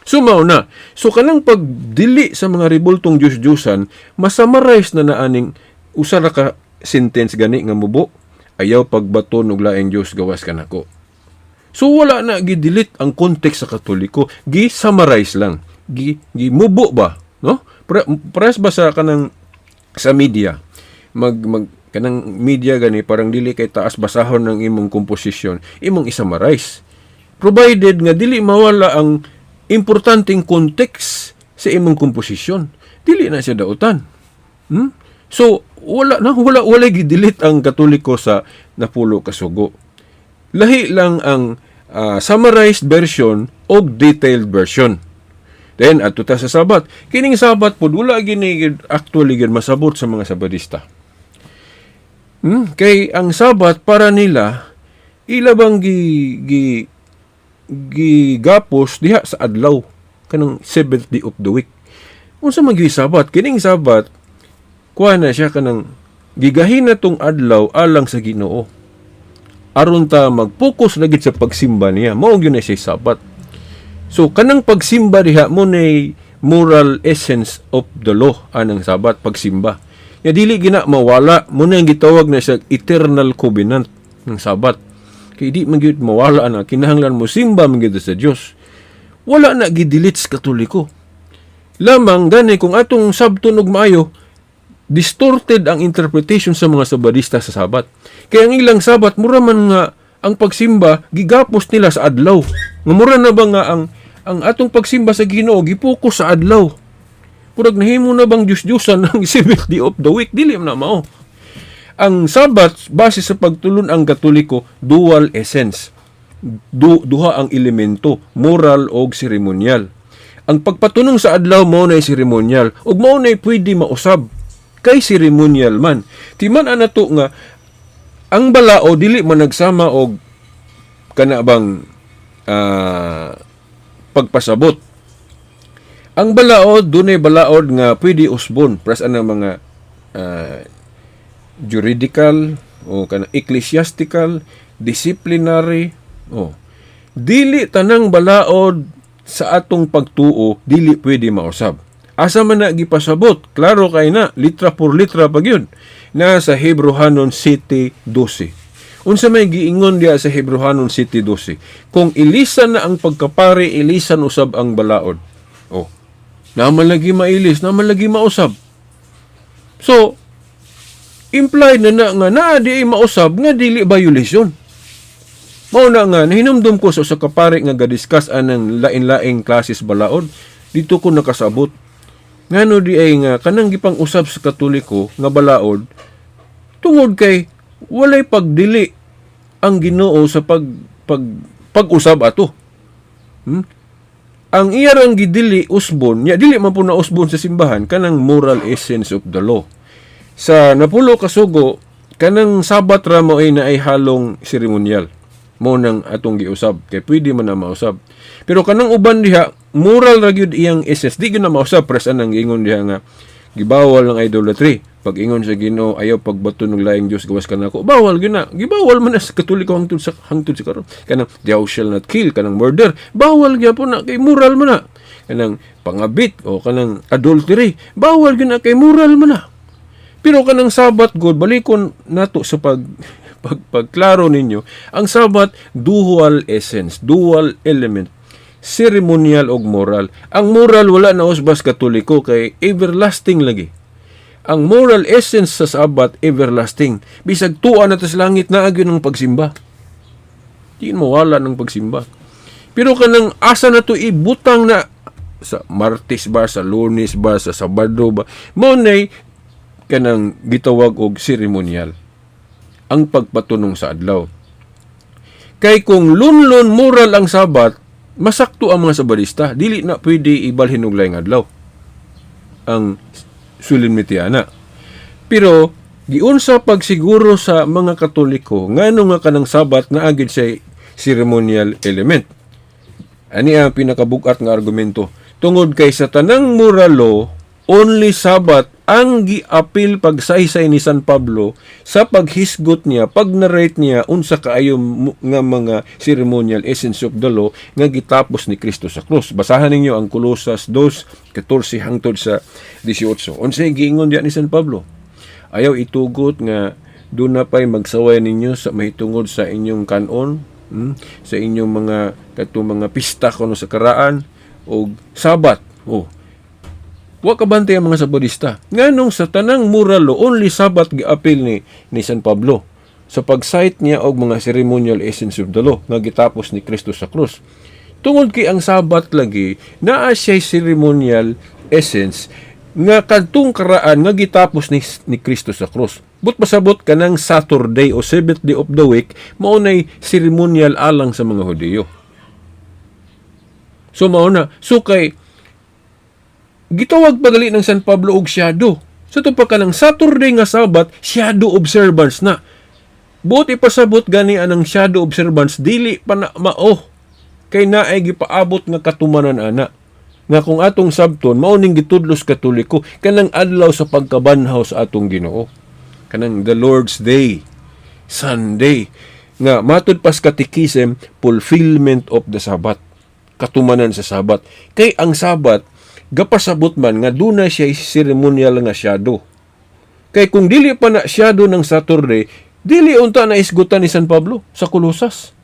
So mao na. So kanang pagdili sa mga ribultong Diyos-Diyosan, masummarize na naaning usa ra ka sentence gani nga mubo, ayaw pagbaton og laing Dios gawas kanako. So wala na gi-delete ang context sa Katoliko, gi-summarize lang. Gi gimubo ba, no? Pares ba sa kanang sa media? Mag mag kanang media gani parang dili kay taas basahon ng imong komposisyon, imong i-summarize. Provided nga dili mawala ang importanteng context sa imong komposisyon. Dili na siya dautan. So wala na wala wala gi-delete ang Katoliko sa napulo ka sugo. Lahi lang ang summarized version o detailed version. Then adto ta sa Sabat. Kining Sabat pod wala gini actually gid masabot sa mga Sabadista. Kay ang Sabat para nila ila bang gi gi gigapos diha sa adlaw kanang seventh day of the week. Unsa man gyud Sabat? Kining Sabat kuha na siya kanang gigahin na tong adlaw alang sa Ginoo. Aron ta mag-focus na gid sa pagsimba niya. Mao gyud na siya Sabat. So kanang pagsimba diha mo na moral essence of the law anang Sabat, pagsimba. Nga dili gina mawala mo na ang gitawag na siya eternal covenant ng Sabat. Kay di man gyud mawala na kinahanglan mo simba man gyud sa Dios. Wala na gi-delete sa Katoliko. Lamang gani kung atong sabton og maayo, distorted ang interpretation sa mga Sabadista sa Sabat. Kaya ang ilang Sabat mura man nga ang pagsimba gigapos nila sa adlaw. Nga mura na ba nga ang atong pagsimba sa Ginoo gipokus sa adlaw. Purag nahimo na bang Diyos-Diyosan ang seventh day of the week? Dili man na mao. Ang Sabat, base sa pagtulon ang Katoliko, dual essence. Duha ang elemento, moral og seremonyal. Ang pagpatunong sa adlaw mao na seremonyal ug mao na pwede mausab kay seremonyal man. Timan nato nga ang balao dili man nagsama og kana bang pagpasabot. Ang balaod, dunay balaod nga pwede usbon, pras ang mga juridical o kana ecclesiastical, disciplinary, o dili tanang balaod sa atong pagtuo dili pwede mausab. Asa man na gipasabot? Klaro kay na, litra por litra pag yun. Na sa Hebrohanon 7:12. Unsa may giingon diya sa Hebrohanon 7:12? Kung ilisan na ang pagkapari, ilisan usab ang balaod. Oh. Naman lagi mailis, naman lagi mausab. So, implied na na nga naa di ay mausab nga dili violation. Mao na nga nahinumdum ko sa usa ka pare nga gadiscuss anang lain-laing klases balaod. Dito ko nakasabot. Ngano di ay nga kanang gipang-usab sa Katoliko nga balaod tungod kay walay pagdili ang Ginoo sa pag pag pag-usab ato. Ang iya rang gidili usbon, nya dili man po na usbon sa simbahan kanang moral essence of the law. Sa napulo ka sugo, kanang Sabat ra mo ay naay halong seremonyal. Mo nang atong giusab kay pwede man na mausab. Pero kanang uban diha, moral ra gyud iyang essence, di gyud na mausab, pres anang giingon diha nga gibawal ang idolatry. Pag ingon sa Ginoo, "Ayaw pagbaton ng laing Dios gawas kanako." Bawal gyud na. Gibawal man na sa Katoliko hangtod sa karon. Kanang "Thou shall not kill," kanang murder, bawal gyapon na kay moral man na. Kanang pangabit o kanang adultery, bawal gyud na kay moral man na. Pero kanang Sabat god, balikon nato sa pag pag pagklaro ninyo, ang Sabat dual essence, dual element, ceremonial og moral. Ang moral wala na usbas Katoliko kay everlasting lagi. Ang moral essence sa Sabat, everlasting. Bisag tuwa na ta sa langit, naa gyud ng pagsimba. Di mawala ng pagsimba. Pero kanang asa na to ibutang na, sa Martes ba, sa Lunes ba, sa Sabado ba, mao nay kanang gitawag og seremonyal ang pagpatunong sa adlaw. Kay kung lunlun moral ang Sabat, masakto ang mga Sabadista, dili na pwede ibalhin og laing adlaw ang solemnity ana. Pero giunsa pagsiguro sa mga Katoliko ngano nga kanang Sabat naa gyud sa ceremonial element? Ani ang pinakabugat nga argumento. Tungod kay sa tanang moral law, only Sabat ang giapil pagsaysay ni San Pablo sa paghisgot niya, pag-narrate niya unsa kaayo nga mga ceremonial essence of the law nga gitapos ni Kristo sa krus. Basahan ninyo ang Colosas 2:14 hangtod sa 18. Unsay giingon diya ni San Pablo? Ayaw itugot nga doon na pa'y magsaway ninyo sa mahitungod sa inyong kanon, sa inyong mga katong mga pista kuno sa karaan o Sabat. Oh, wa kabantay ang mga Sabadista. Nganong sa tanang moral law, only Sabat giapil ni San Pablo sa pag-cite niya og mga ceremonial essence of the law nga gitapos ni Kristo sa krus. Tungod kay ang Sabat lagi naa siya ceremonial essence nga kadtong karaan nga gitapos ni Kristo sa krus. But pasabot kanang Saturday o seventh day of the week mao nay ceremonial alang sa mga Hudiyo. So mao na, so kay gitawag pagali ng San Pablo og shadow. So ito pa kanang Saturday nga Sabat, shadow observance na. Buot ipasabot gani anang shadow observance dili pa na mao kay naay gipaabot nga katumanan ana. Nga kung atong sabton, mao ning gitudlos Katoliko kanang adlaw sa pagkabanhaw sa atong Ginoo. Kanang the Lord's Day, Sunday, nga matud pas catechism, fulfillment of the Sabbath. Katumanan sa Sabat. Kay ang Sabat gapasabot man nga duna siya ceremonial nga shadow. Kay kung dili pa na shadow ng Saturday, dili unta na isgutan ni San Pablo sa Colosas.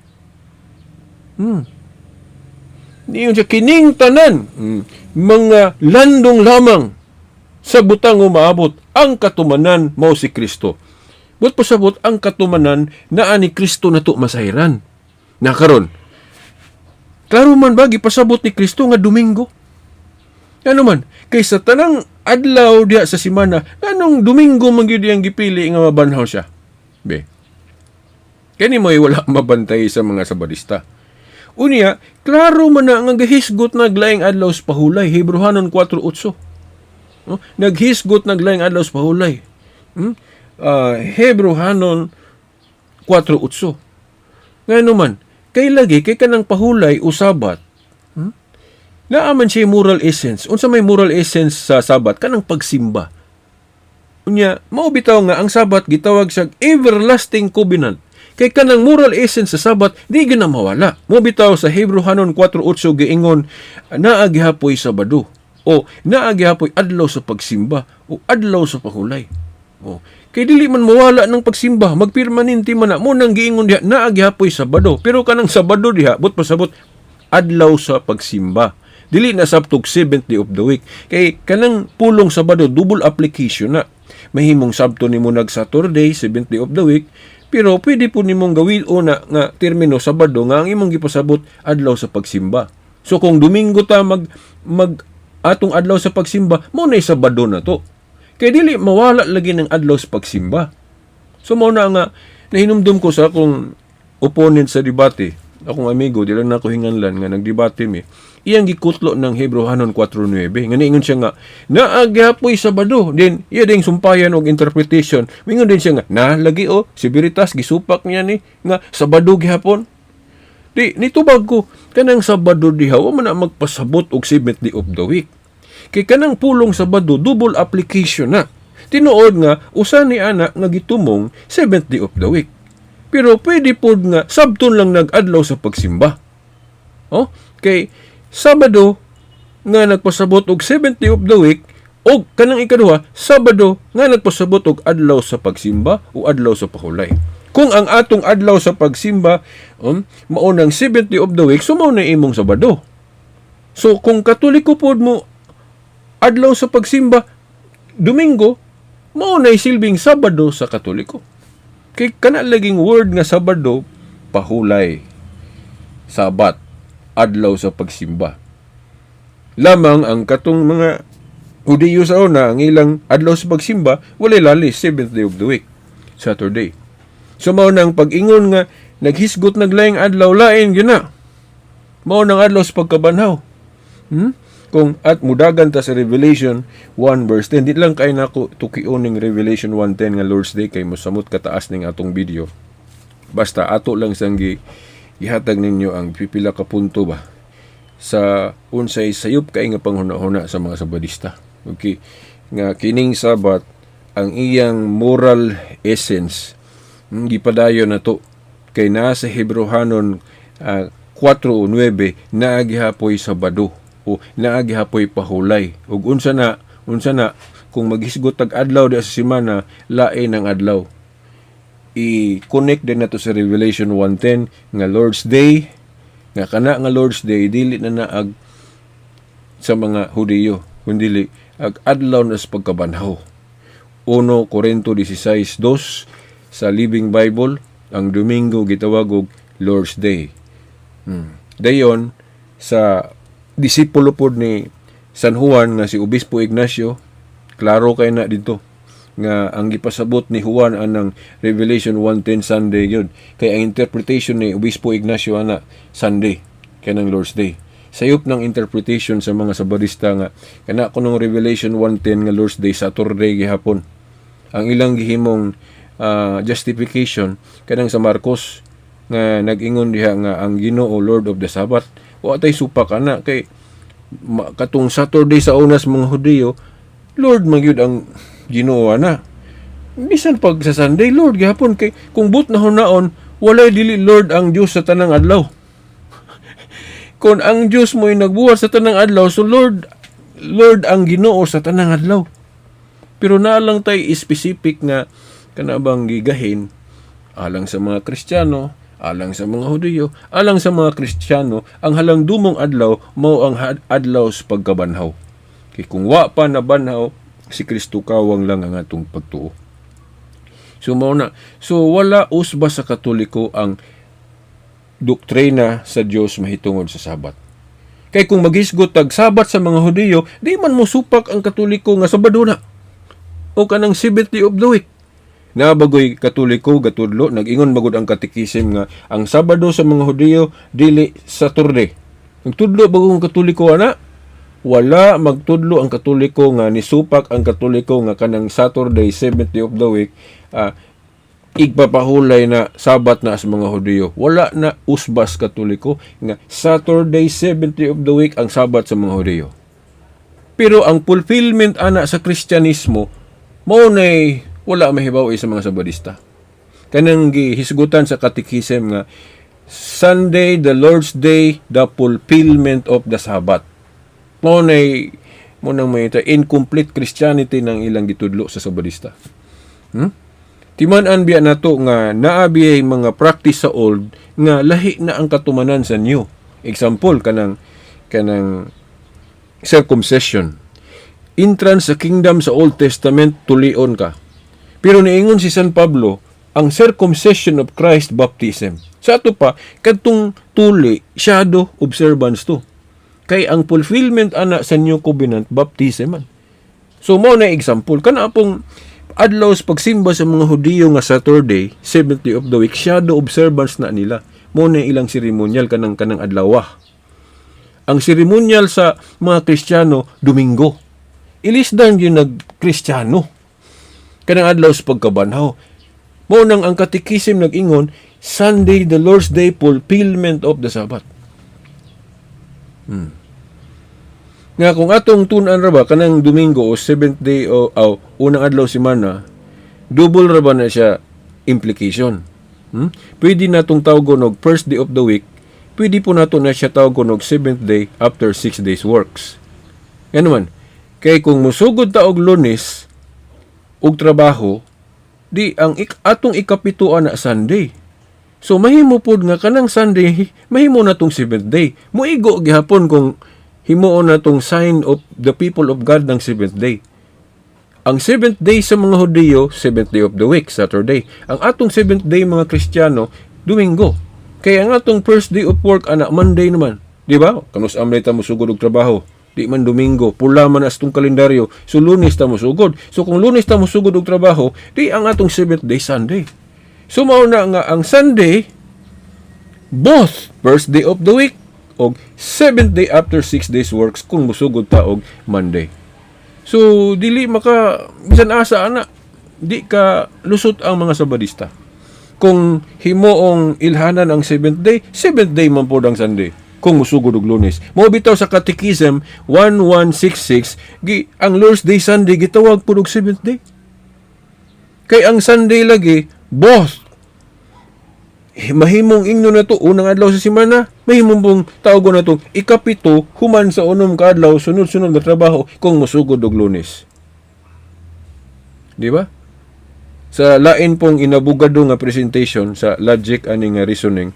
Niyon siya, kining tanan, mga landong lamang sa butang umaabot, ang katumanan mao si Kristo. But pasabot ang katumanan naa ni Kristo na to masayran. Na karon, klaro man ba gipasabot ni Kristo nga Domingo? Ano man, kay sa tanang adlaw diha sa simana, nganong Domingo man gyud iyang gipili nga mabanhaw siya? Be. Kani mo'y wala mabantay sa mga Sabadista. Unya, klaro man na nga gahisgot naglaing adlaw sa pahulay, Hebreohanon 4:8. No? Naghisgot naglaing adlaw sa pahulay. Hebreohanon 4:8. Ngano man, kay lagi kay kanang pahulay o Sabat, Naa man siya moral essence. Unsa may moral essence sa Sabat? Kanang pagsimba. Unya, mao bitaw nga ang Sabat gitawag siya everlasting covenant. Kay kanang moral essence sa Sabat di gyud na mawala. Mao bitaw sa Hebreohanon 4:8 giingon, naa gihapoy Sabado o naa gihapoy adlaw sa pagsimba o adlaw sa pahulay. O, kay dili man mawala ng pagsimba, magpermanente man na. Mao nang giingon diha, naa gihapoy Sabado. Pero kanang Sabado diha, but pasabot adlaw sa pagsimba. Dili na sabtog seventh day of the week. Kay kanang pulong Sabado, double application na. Mahimong sabto nimo nag Saturday, seventh day of the week, pero pwede po nimong gawin una nga termino Sabado nga ang imong gipasabot adlaw sa pagsimba. So kung Domingo ta mag mag atong adlaw sa pagsimba, mao na Sabado na to. Kay dili mawala lagi ng adlaw sa pagsimba. So mao na nga nahinumdum ko sa akong opponent sa debate, akong amigo, di lang nako hinganlan nga nagdebate mi. Iyang gikutlo ng Hebreohanon 4:9. Nga niingon siya nga, naa gihapoy Sabado. Then, iya ding sumpayan og interpretation. Mingon din siya nga, na lagi o, si Veritas, gisupak niya ni, nga Sabado gihapon. Di, nitubag ko, kanang Sabado diha, wa man na magpasabot og seventh day of the week. Kay kanang pulong Sabado, double application na. Tinuod nga, usa ni ana nga gitumong seventh day of the week. Pero pwede pod nga, sabton lang nag-adlaw sa pagsimba. Oh, kay Sabado nga nagpasabot og seventh day of the week og kanang ikaduha, Sabado nga nagpasabot og adlaw sa pagsimba o adlaw sa pahulay. Kung ang atong adlaw sa pagsimba mao nang seventh day of the week, so mao na imong Sabado. So kung Katoliko pod mo adlaw sa pagsimba Domingo, mao na silbing Sabado sa Katoliko. Kay kana laging word nga Sabado, pahulay, Sabat, adlaw sa pagsimba. Lamang ang katong mga Hudiyo sa una, ang ilang adlaw sa pagsimba, walay lalis, seventh day of the week, Saturday. So mao nang pag-ingon nga naghisgot naglaing adlaw, lain gyud na. Mao nang adlaw sa pagkabanhaw. Kung at mudagan ta sa Revelation 1 verse 10, di lang kay nako tukion ning Revelation 1:10 nga Lord's Day kay mosamot kataas ning atong video. Basta ato lang sang gihatag ninyo ang pipila ka punto ba sa unsay sayop kay nga panghuna-huna sa mga Sabadista. Okay, nga kining Sabat, ang iyang moral essence gipadayon na to kay naa sa Hebreohanon 4:9, naa gihapoy Sabado o naa gihapoy pahulay. Ug unsa na kung maghisgot tag adlaw di sa semana, lain ang adlaw. I-connect din nato sa Revelation 1:10 nga Lord's Day, nga kana nga Lord's Day dili na naag sa mga Hudiyo kundili ag adlaw na sa pagkabanhaw. 1 Corinto 16:2 sa Living Bible, ang Domingo gitawag og Lord's Day. Dayon sa disipulo pod ni San Juan nga si Obispo Ignacio, klaro kay na dito nga ang gipasabot ni Juan anang Revelation 1:10, Sunday yun. Kay ang interpretation ni Obispo Ignacio ana, Sunday kanang Lord's Day. Sayop ng interpretation sa mga Sabadista nga kana kunong Revelation 1:10 nga Lord's Day, Saturday gihapon. Ang ilang gihimong justification, kanang sa Marcos nga nag-ingon diha nga ang Ginoo Lord of the Sabbath. Wa tay supak ana kay katong Saturday sa unas mga Hudiyo, Lord man gyud ang Ginoo ana. Bisan pag sa Sunday, Lord gihapon, kay kung but na hunaon, walay dili Lord ang Dios sa tanang adlaw. Kung ang Dios mo'y nagbuhat sa tanang adlaw, so Lord Lord ang Ginoo sa tanang adlaw. Pero naa lang tay specific nga kana bang gigahin alang sa mga Kristiyano, alang sa mga Hudiyo. Alang sa mga Kristiyano, ang halangdumong adlaw mao ang adlaw sa pagkabanhaw. Kay kung wa pa nabanhaw si Kristo, kawang lang ang atong pagtuo. So mao na. So wala usba sa Katoliko ang doktrina sa Dios mahitungod sa Sabat. Kay kung maghisgot tag Sabat sa mga Hudiyo, di man mo supak ang Katoliko nga Sabado na o kanang seventh day of the week. Nabagoy Katoliko gatudlo, nag-ingon bagod ang katikisim nga ang Sabado sa mga Hudiyo dili Saturday. Nagtudlo bagong Katoliko ana? Wala magtudlo ang Katoliko nga nisupak ang Katoliko nga kanang Saturday, seventh day of the week, igpapahulay na Sabat na sa mga Hudiyo. Wala na usbas Katoliko nga Saturday, seventh day of the week ang Sabat sa mga Hudiyo. Pero ang fulfillment ana sa Kristyanismo, mao nay wala mahibaw sa mga Sabadista. Kanang gihisgutan sa katikisem nga Sunday, the Lord's Day, the fulfillment of the Sabbath. Mao nay mo nang may incomplete Christianity ng ilang gitudlo sa Sabadista. Timan-an biya nato nga naa biyay mga practice sa old nga lahi na ang katumanan sa new. Example, kanang circumcision. Entrance sa kingdom sa Old Testament, tulion ka. Pero niingon si San Pablo, ang circumcision of Christ, baptism. Sa ato pa, kadtong tuli, shadow observance to. Kay ang fulfillment ana sa New Covenant, baptism man. So mao na example kana pong adlaw sa pagsimba sa mga Hudiyo nga Saturday, seventh day of the week, shadow observance na nila. Mao na ilang seremonyal kanang adlaw. Ang seremonyal sa mga Kristiyano, Domingo. Ilisdan yun nag-Kristiyano. Kanang adlaw sa pagkabanhaw. Mao nang ang katikisim nag-ingon, Sunday, the Lord's Day, fulfillment of the Sabbath. Nga kung atong tun-an ra ba kanang Domingo o seventh day o aw, unang adlaw semana, double ra ba na siya implication. Pwede natong tawgon og first day of the week, pwede po nato na siya tawgon og seventh day after 6 days works. Ngano man, kay kung musugod ta og Lunes og trabaho, di ang atong ikapito na Sunday. So mahimo pod nga kanang Sunday, mahimo na tong seventh day. Moigo gihapon kung himuon na tong sign of the people of God ng seventh day. Ang seventh day sa mga Hudiyo, seventh day of the week, Saturday. Ang atong seventh day mga Kristiyano, Domingo. Kaya ang atong first day of work ana Monday naman. Di ba? Kanus amay ta mosugod og trabaho? Di man Domingo, pula man as tong kalendaryo. So Lunes ta mosugod. So kung Lunes ta mosugod og trabaho, di ang atong seventh day Sunday. So mao na nga ang Sunday, both first day of the week og seventh day after 6 days works kung musugod ta og Monday. So dili maka bisan asa ana, di ka lusot ang mga Sabadista. Kung himuong ilhanan ang seventh day, seventh day man pod ang Sunday kung musugod og Lunes. Mao bitaw sa Catechism 1166 gi ang Lord's Day Sunday gitawag pud og seventh day. Kay ang Sunday lagi both mahimong ingno na to unang adlaw sa semana, mahimong pong tawgon na to ikapito human sa 6 ka adlaw sunod-sunod nga trabaho kung musugod og Lunes. Di ba? Sa lain pong inabugado nga presentation sa logic ani nga reasoning,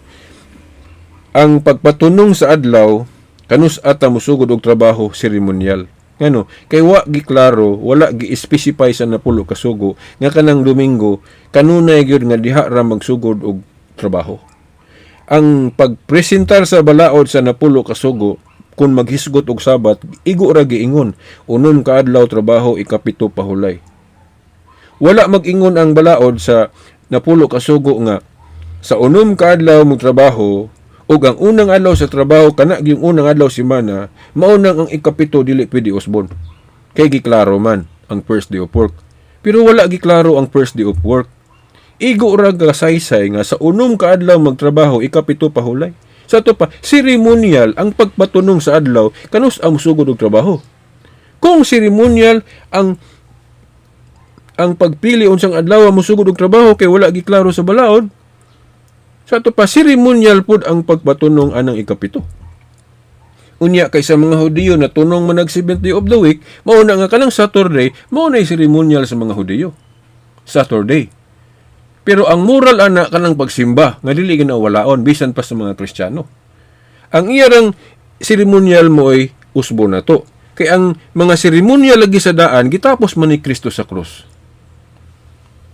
ang pagpatunong sa adlaw kanus ata musugod og trabaho, seremonyal. Ngano? Kay wa giklaro, wala gi-specify sa napulo ka sugo nga kanang Domingo kanunay gyud nga diha ra magsugod og trabaho. Ang pagpresentar sa balaod sa napulo ka sugo kung maghisgot og Sabat, igo ra giingon, 6 ka adlaw trabaho, ikapito pahulay. Wala mag-ingon ang balaod sa napulo ka sugo nga sa 6 ka adlaw mo trabaho ug ang unang adlaw sa trabaho kana yung unang adlaw semana, mao nang ang ikapito dili pwede usbon. Kay giklaro man ang first day of work. Pero wala giklaro ang first day of work. Igo ra gasaysay nga sa 6 ka adlaw magtrabaho, ikapito pahulay. Sa ato pa, seremonial ang pagpatunong sa adlaw kanus ang sugod og trabaho. Kung seremonial ang pagpili unsang adlaw mo sugod og trabaho kay wala giklaro sa balaod, sa ato pa, seremonial pud ang pagpatunong anang ikapito. Unya kay sa mga Hudiyo na tunong man nag seventh day of the week, mao na nga kanang Saturday, mao na seremonial sa mga Hudiyo. Saturday. Pero ang moral ana kanang pagsimba nga dili ginawalaon bisan pa sa mga Kristiyano. Ang iyarang seremonial mo ay usbo na to. Kay ang mga seremonial lagi sa daan gitapos man ni Kristo sa krus.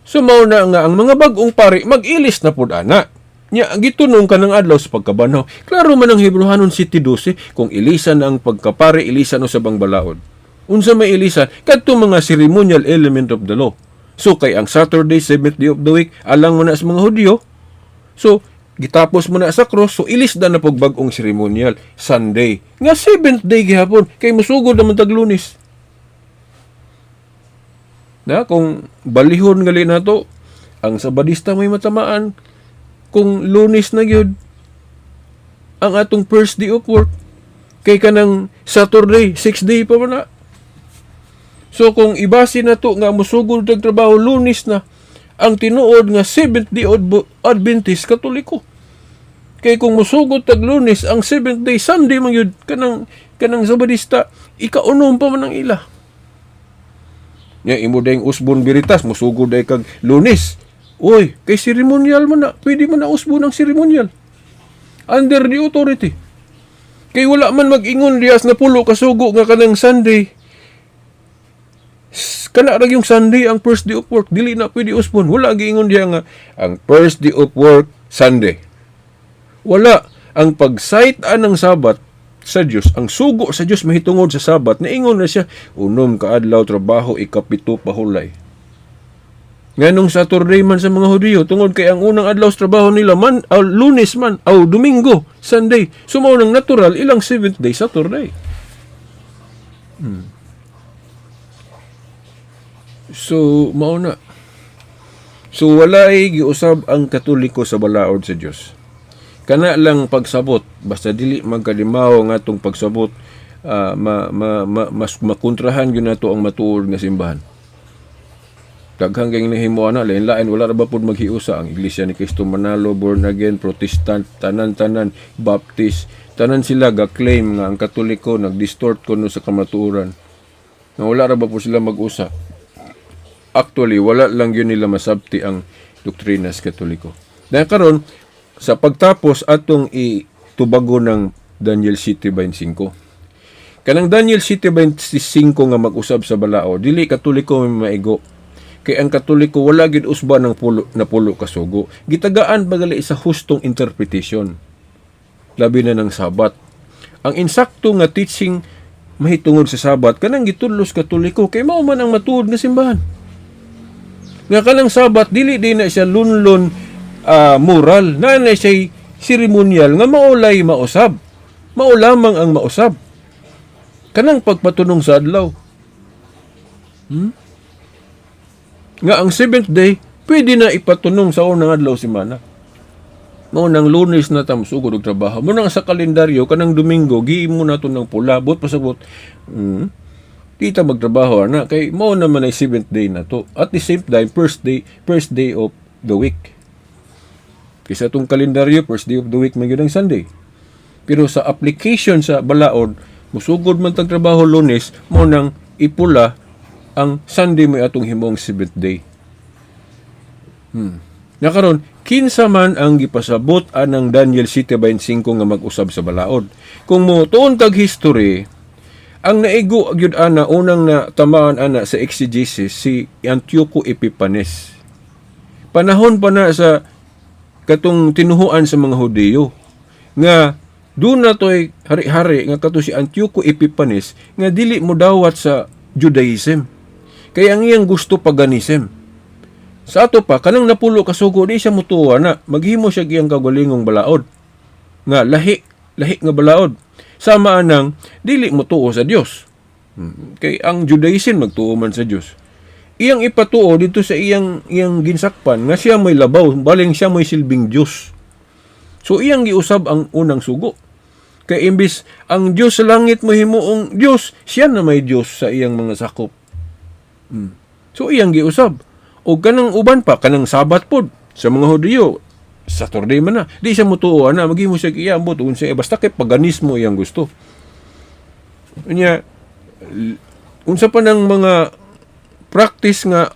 So mao na nga ang mga bag-ong pari mag-ilis na pud ana. Nya gitunong kanang adlaw sa pagkabanhaw. Klaro man ang Hebreohanon 7:12, kung ilisan ang pagkapari, ilisan usab ang balaod. Unsa may ilisan? Kadto mga ceremonial element of the law. So kay ang Saturday, seventh day of the week, alang mo na sa mga Hudyo. So gitapos mo na sa cross, so ilis na na pog bag-ong ceremonial, Sunday. Nga seventh day gihapon kay musugod naman tag Lunes. Na kung balihon gali nato, ang Sabadista may matamaan kung Lunes na gyud ang atong first day of work, kay kanang Saturday, sixth day pa man na. So kung ibase na to nga musugod tag trabaho Lunes na, ang tinuod nga Seventh Day Adventist, Katoliko. Kay kung musugod tag Lunes, ang seventh day Sunday man gyud kanang Sabadista, ikaunom pa man ang ila. Nya imo dayong usbon Veritas, musugod day kag Lunes. Uy, kay ceremonial man na, pwede man na usbon ang ceremonial. Under the authority. Kay wala man mag-ingon diya sa napulo kasugo nga kanang Sunday. Kana ra yung Sunday ang first day of work, dili na pwede usbon. Wala giingon diya nga ang first day of work Sunday. Wala. Ang pag-cite anang Sabat sa Dios, ang sugo sa Dios mahitungod sa Sabat, naingon na siya, "Unom ka adlaw trabaho, ikapito pahulay." Nganong Saturday man sa mga Hudiyo? Tungod kay ang unang adlaw sa trabaho nila man aw Lunes man aw Domingo, Sunday. So mao nang natural ilang seventh day Saturday. So mao na. So walay giusab ang Katoliko sa balaod sa Dios. Kana lang pagsabot, basta dili magkalimaw nga atong pagsabot, ma, ma, ma, mas makontrahan gyud nato ang matuod nga simbahan. Daghang kay nahimo ana, lain-lain, wala ra ba pud maghiusa ang Iglesia ni Cristo Manalo, Born Again, Protestant, tanan-tanan, Baptist, tanan sila ga-claim nga ang Katoliko nag-distort kuno sa kamatuoran. Nga wala ra ba po sila mag-usa. Actually, wala lang yun nila masabti ang doktrina sa Katoliko. Dahil karon sa pagtapos, atong itubago ng Daniel 7:25. Kanang Daniel 7:25 nga mag-usab sa balao, dili Katoliko may maigo. Kay ang Katoliko wala gid usba ng pulo, na pulo kasugo. Gitagaan bagali sa hustong interpretation. Labi na ng Sabat. Ang insakto nga teaching mahitungod sa Sabat kanang gitudlos Katoliko kay mao man ang matuod nga simbahan. Nga kanang Sabat dili din na siya lunlon moral, na siya seremonial nga maulay mausab. Mao lamang ang mausab. Kanang pagpatunong sa adlaw. Nga ang seventh day, pwede na ipatunong sa unang adlaw semana. Mao nang Lunes na ta sugod og trabaho. Mao nang sa kalendaryo kanang Domingo giimo na to ng pula, but pasabot. Di ta magtrabaho ana kay mao naman ay seventh day na to. At the same time, first day of the week. Kaysa itong kalendaryo, first day of the week man gyud ang Sunday. Pero sa application sa balaod, musugod man tag trabaho Lunes, mao nang ipula ang Sunday may atong himong seventh day. Na karon, kinsa man ang gipasabot anang Daniel 7:25 nga mag-usab sa balaod? Kung mo tuon tag history, ang naigo gyud ana, unang na tamaan ana sa exegesis, si Antioco Epiphanes. Panahon pa na sa katong tinuhuan sa mga Hudiyo nga doon na to'y hari-hari nga kato si Antioco Epiphanes nga dili mo dawat sa Judaism. Kaya ang iyang gusto paganism. Sa ato pa, kanang napulo kasugo, di siya mutuwa na. Maghimo siya iyang kagalingong balaod. Nga lahi, lahi nga balaod. Sama anang dili mo tuo sa Dios. Kay ang Judaism magtuo man sa Dios. Iyang ipatuo dito sa iyang ginsakpan nga siya may labaw, baling siya may silbing Dios. So iyang giusab ang unang sugo. Kay imbis ang Dios sa langit mo himuong Dios, siya na may Dios sa iyang mga sakop. So iyang giusab. O kanang uban pa, kanang Sabat pod sa mga Hudiyo, Saturday man na. Di siya mutuo na, maghimo siya iyambot unsa basta kay paganismo iyang gusto. Unya unsa pa ng mga practice nga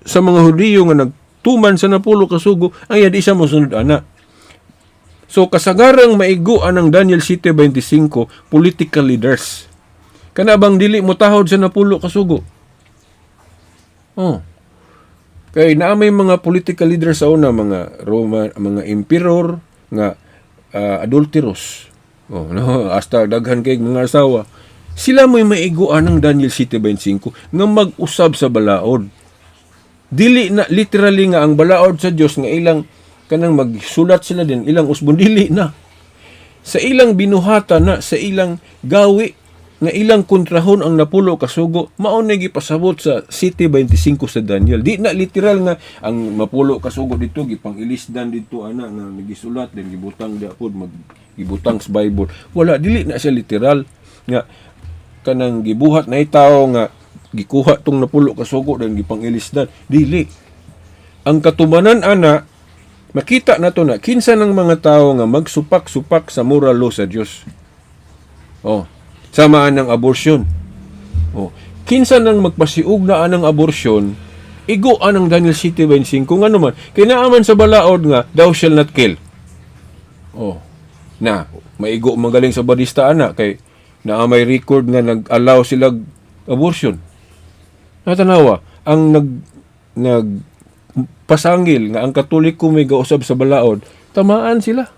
sa mga Hudiyo nga nagtuman sa napulo kasugo, ang iya di siya mosunod ana. So kasagarang maigo anang Daniel 7:25, political leaders. Kana bang dili mo tahod sa napulo kasugo? Oh. Kay naa may mga political leaders sa una, mga Roma, mga emperor nga adulterous. Oh, no, hasta daghan kay mga asawa. Sila mo'y maiguan ng Daniel 7:25 nga mag-usab sa balaod. Dili na literally nga ang balaod sa Dios nga ilang kanang magsulat sila din ilang usbon, dili na. Sa ilang binuhatan na, sa ilang gawi nga ilang kontrahon ang napulo ka sugo, mao na gipasabot sa 7:25 sa Daniel. Di na literal nga ang mapulo ka sugo dito gipang-ilisdan dito ana nga nagisulat din gibutang di pod mag gibutang sa Bible. Wala, dili na siya literal nga kanang gibuhat na itawo nga gikuha tong napulo ka sugo dan gipang-ilisdan. Dili. Ang katumanan ana, makita nato na kinsa ng mga tao nga magsupak-supak sa moral law sa Dios. Oh, sama ang abortion. Oh, kinsa nang magpasiug na anang abortion, igo anang Daniel 7:25. Ngano man kay naa man sa balaod nga "Thou shall not kill." Oh. Na, maigo magaling sa badista ana kay naa may record nga nag-allow sila abortion. Natanawa, ang nag nag pasangil nga ang Katoliko may gausab sa balaod, tamaan sila.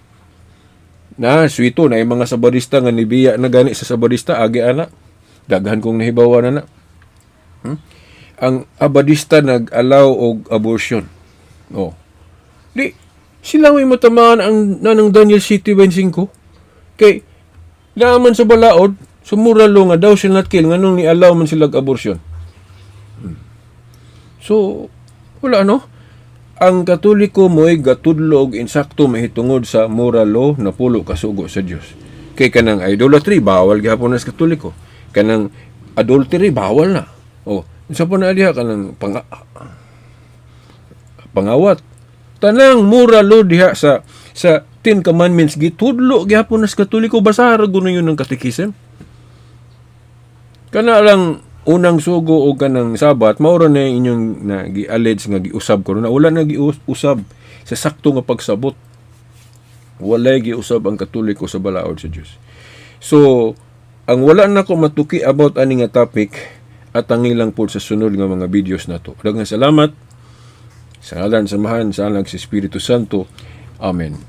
Na, swito na yung mga Sabadista nga nibiya na gani sa Sabadista, agi ana. Daghan kong nahibawan na na. Ang Abadista nag-allow og abortion. Oh. Di, sila may matamaan ang nanang Daniel 7:25. Kay, naaman sa balaod, sa moral law nga "Thou shall not kill," nganong ni-allow man sila abortion? So, wala, no? Ang Katoliko mo'y gatudlo og insakto mahitungod sa moral law na pulo kasugo sa Dios. Kay kanang idolatry, bawal gihapon na sa Katoliko. Kanang adultery, bawal na. Oh, unsa pa na diha, kanang pangawat. Tanang moral law diha sa Ten Commandments gitudlo gihapon na sa Katoliko. Basaha ra guno yun ng katekism. Kana lang unang sugo o kanang Sabat, mao ra na inyong na gi-allege nga giusab ko na. Wala na giusab sa sakto nga pagsabot. Walay giusab ang Katoliko sa balaod sa Dios. So, ang wala na ko matuki about ani nga topic at ang ilang po sa sunod nga mga videos na to. Daghang salamat. Sa ngalan sa Amahan, sa Anak, sa Espiritu Santo. Amen.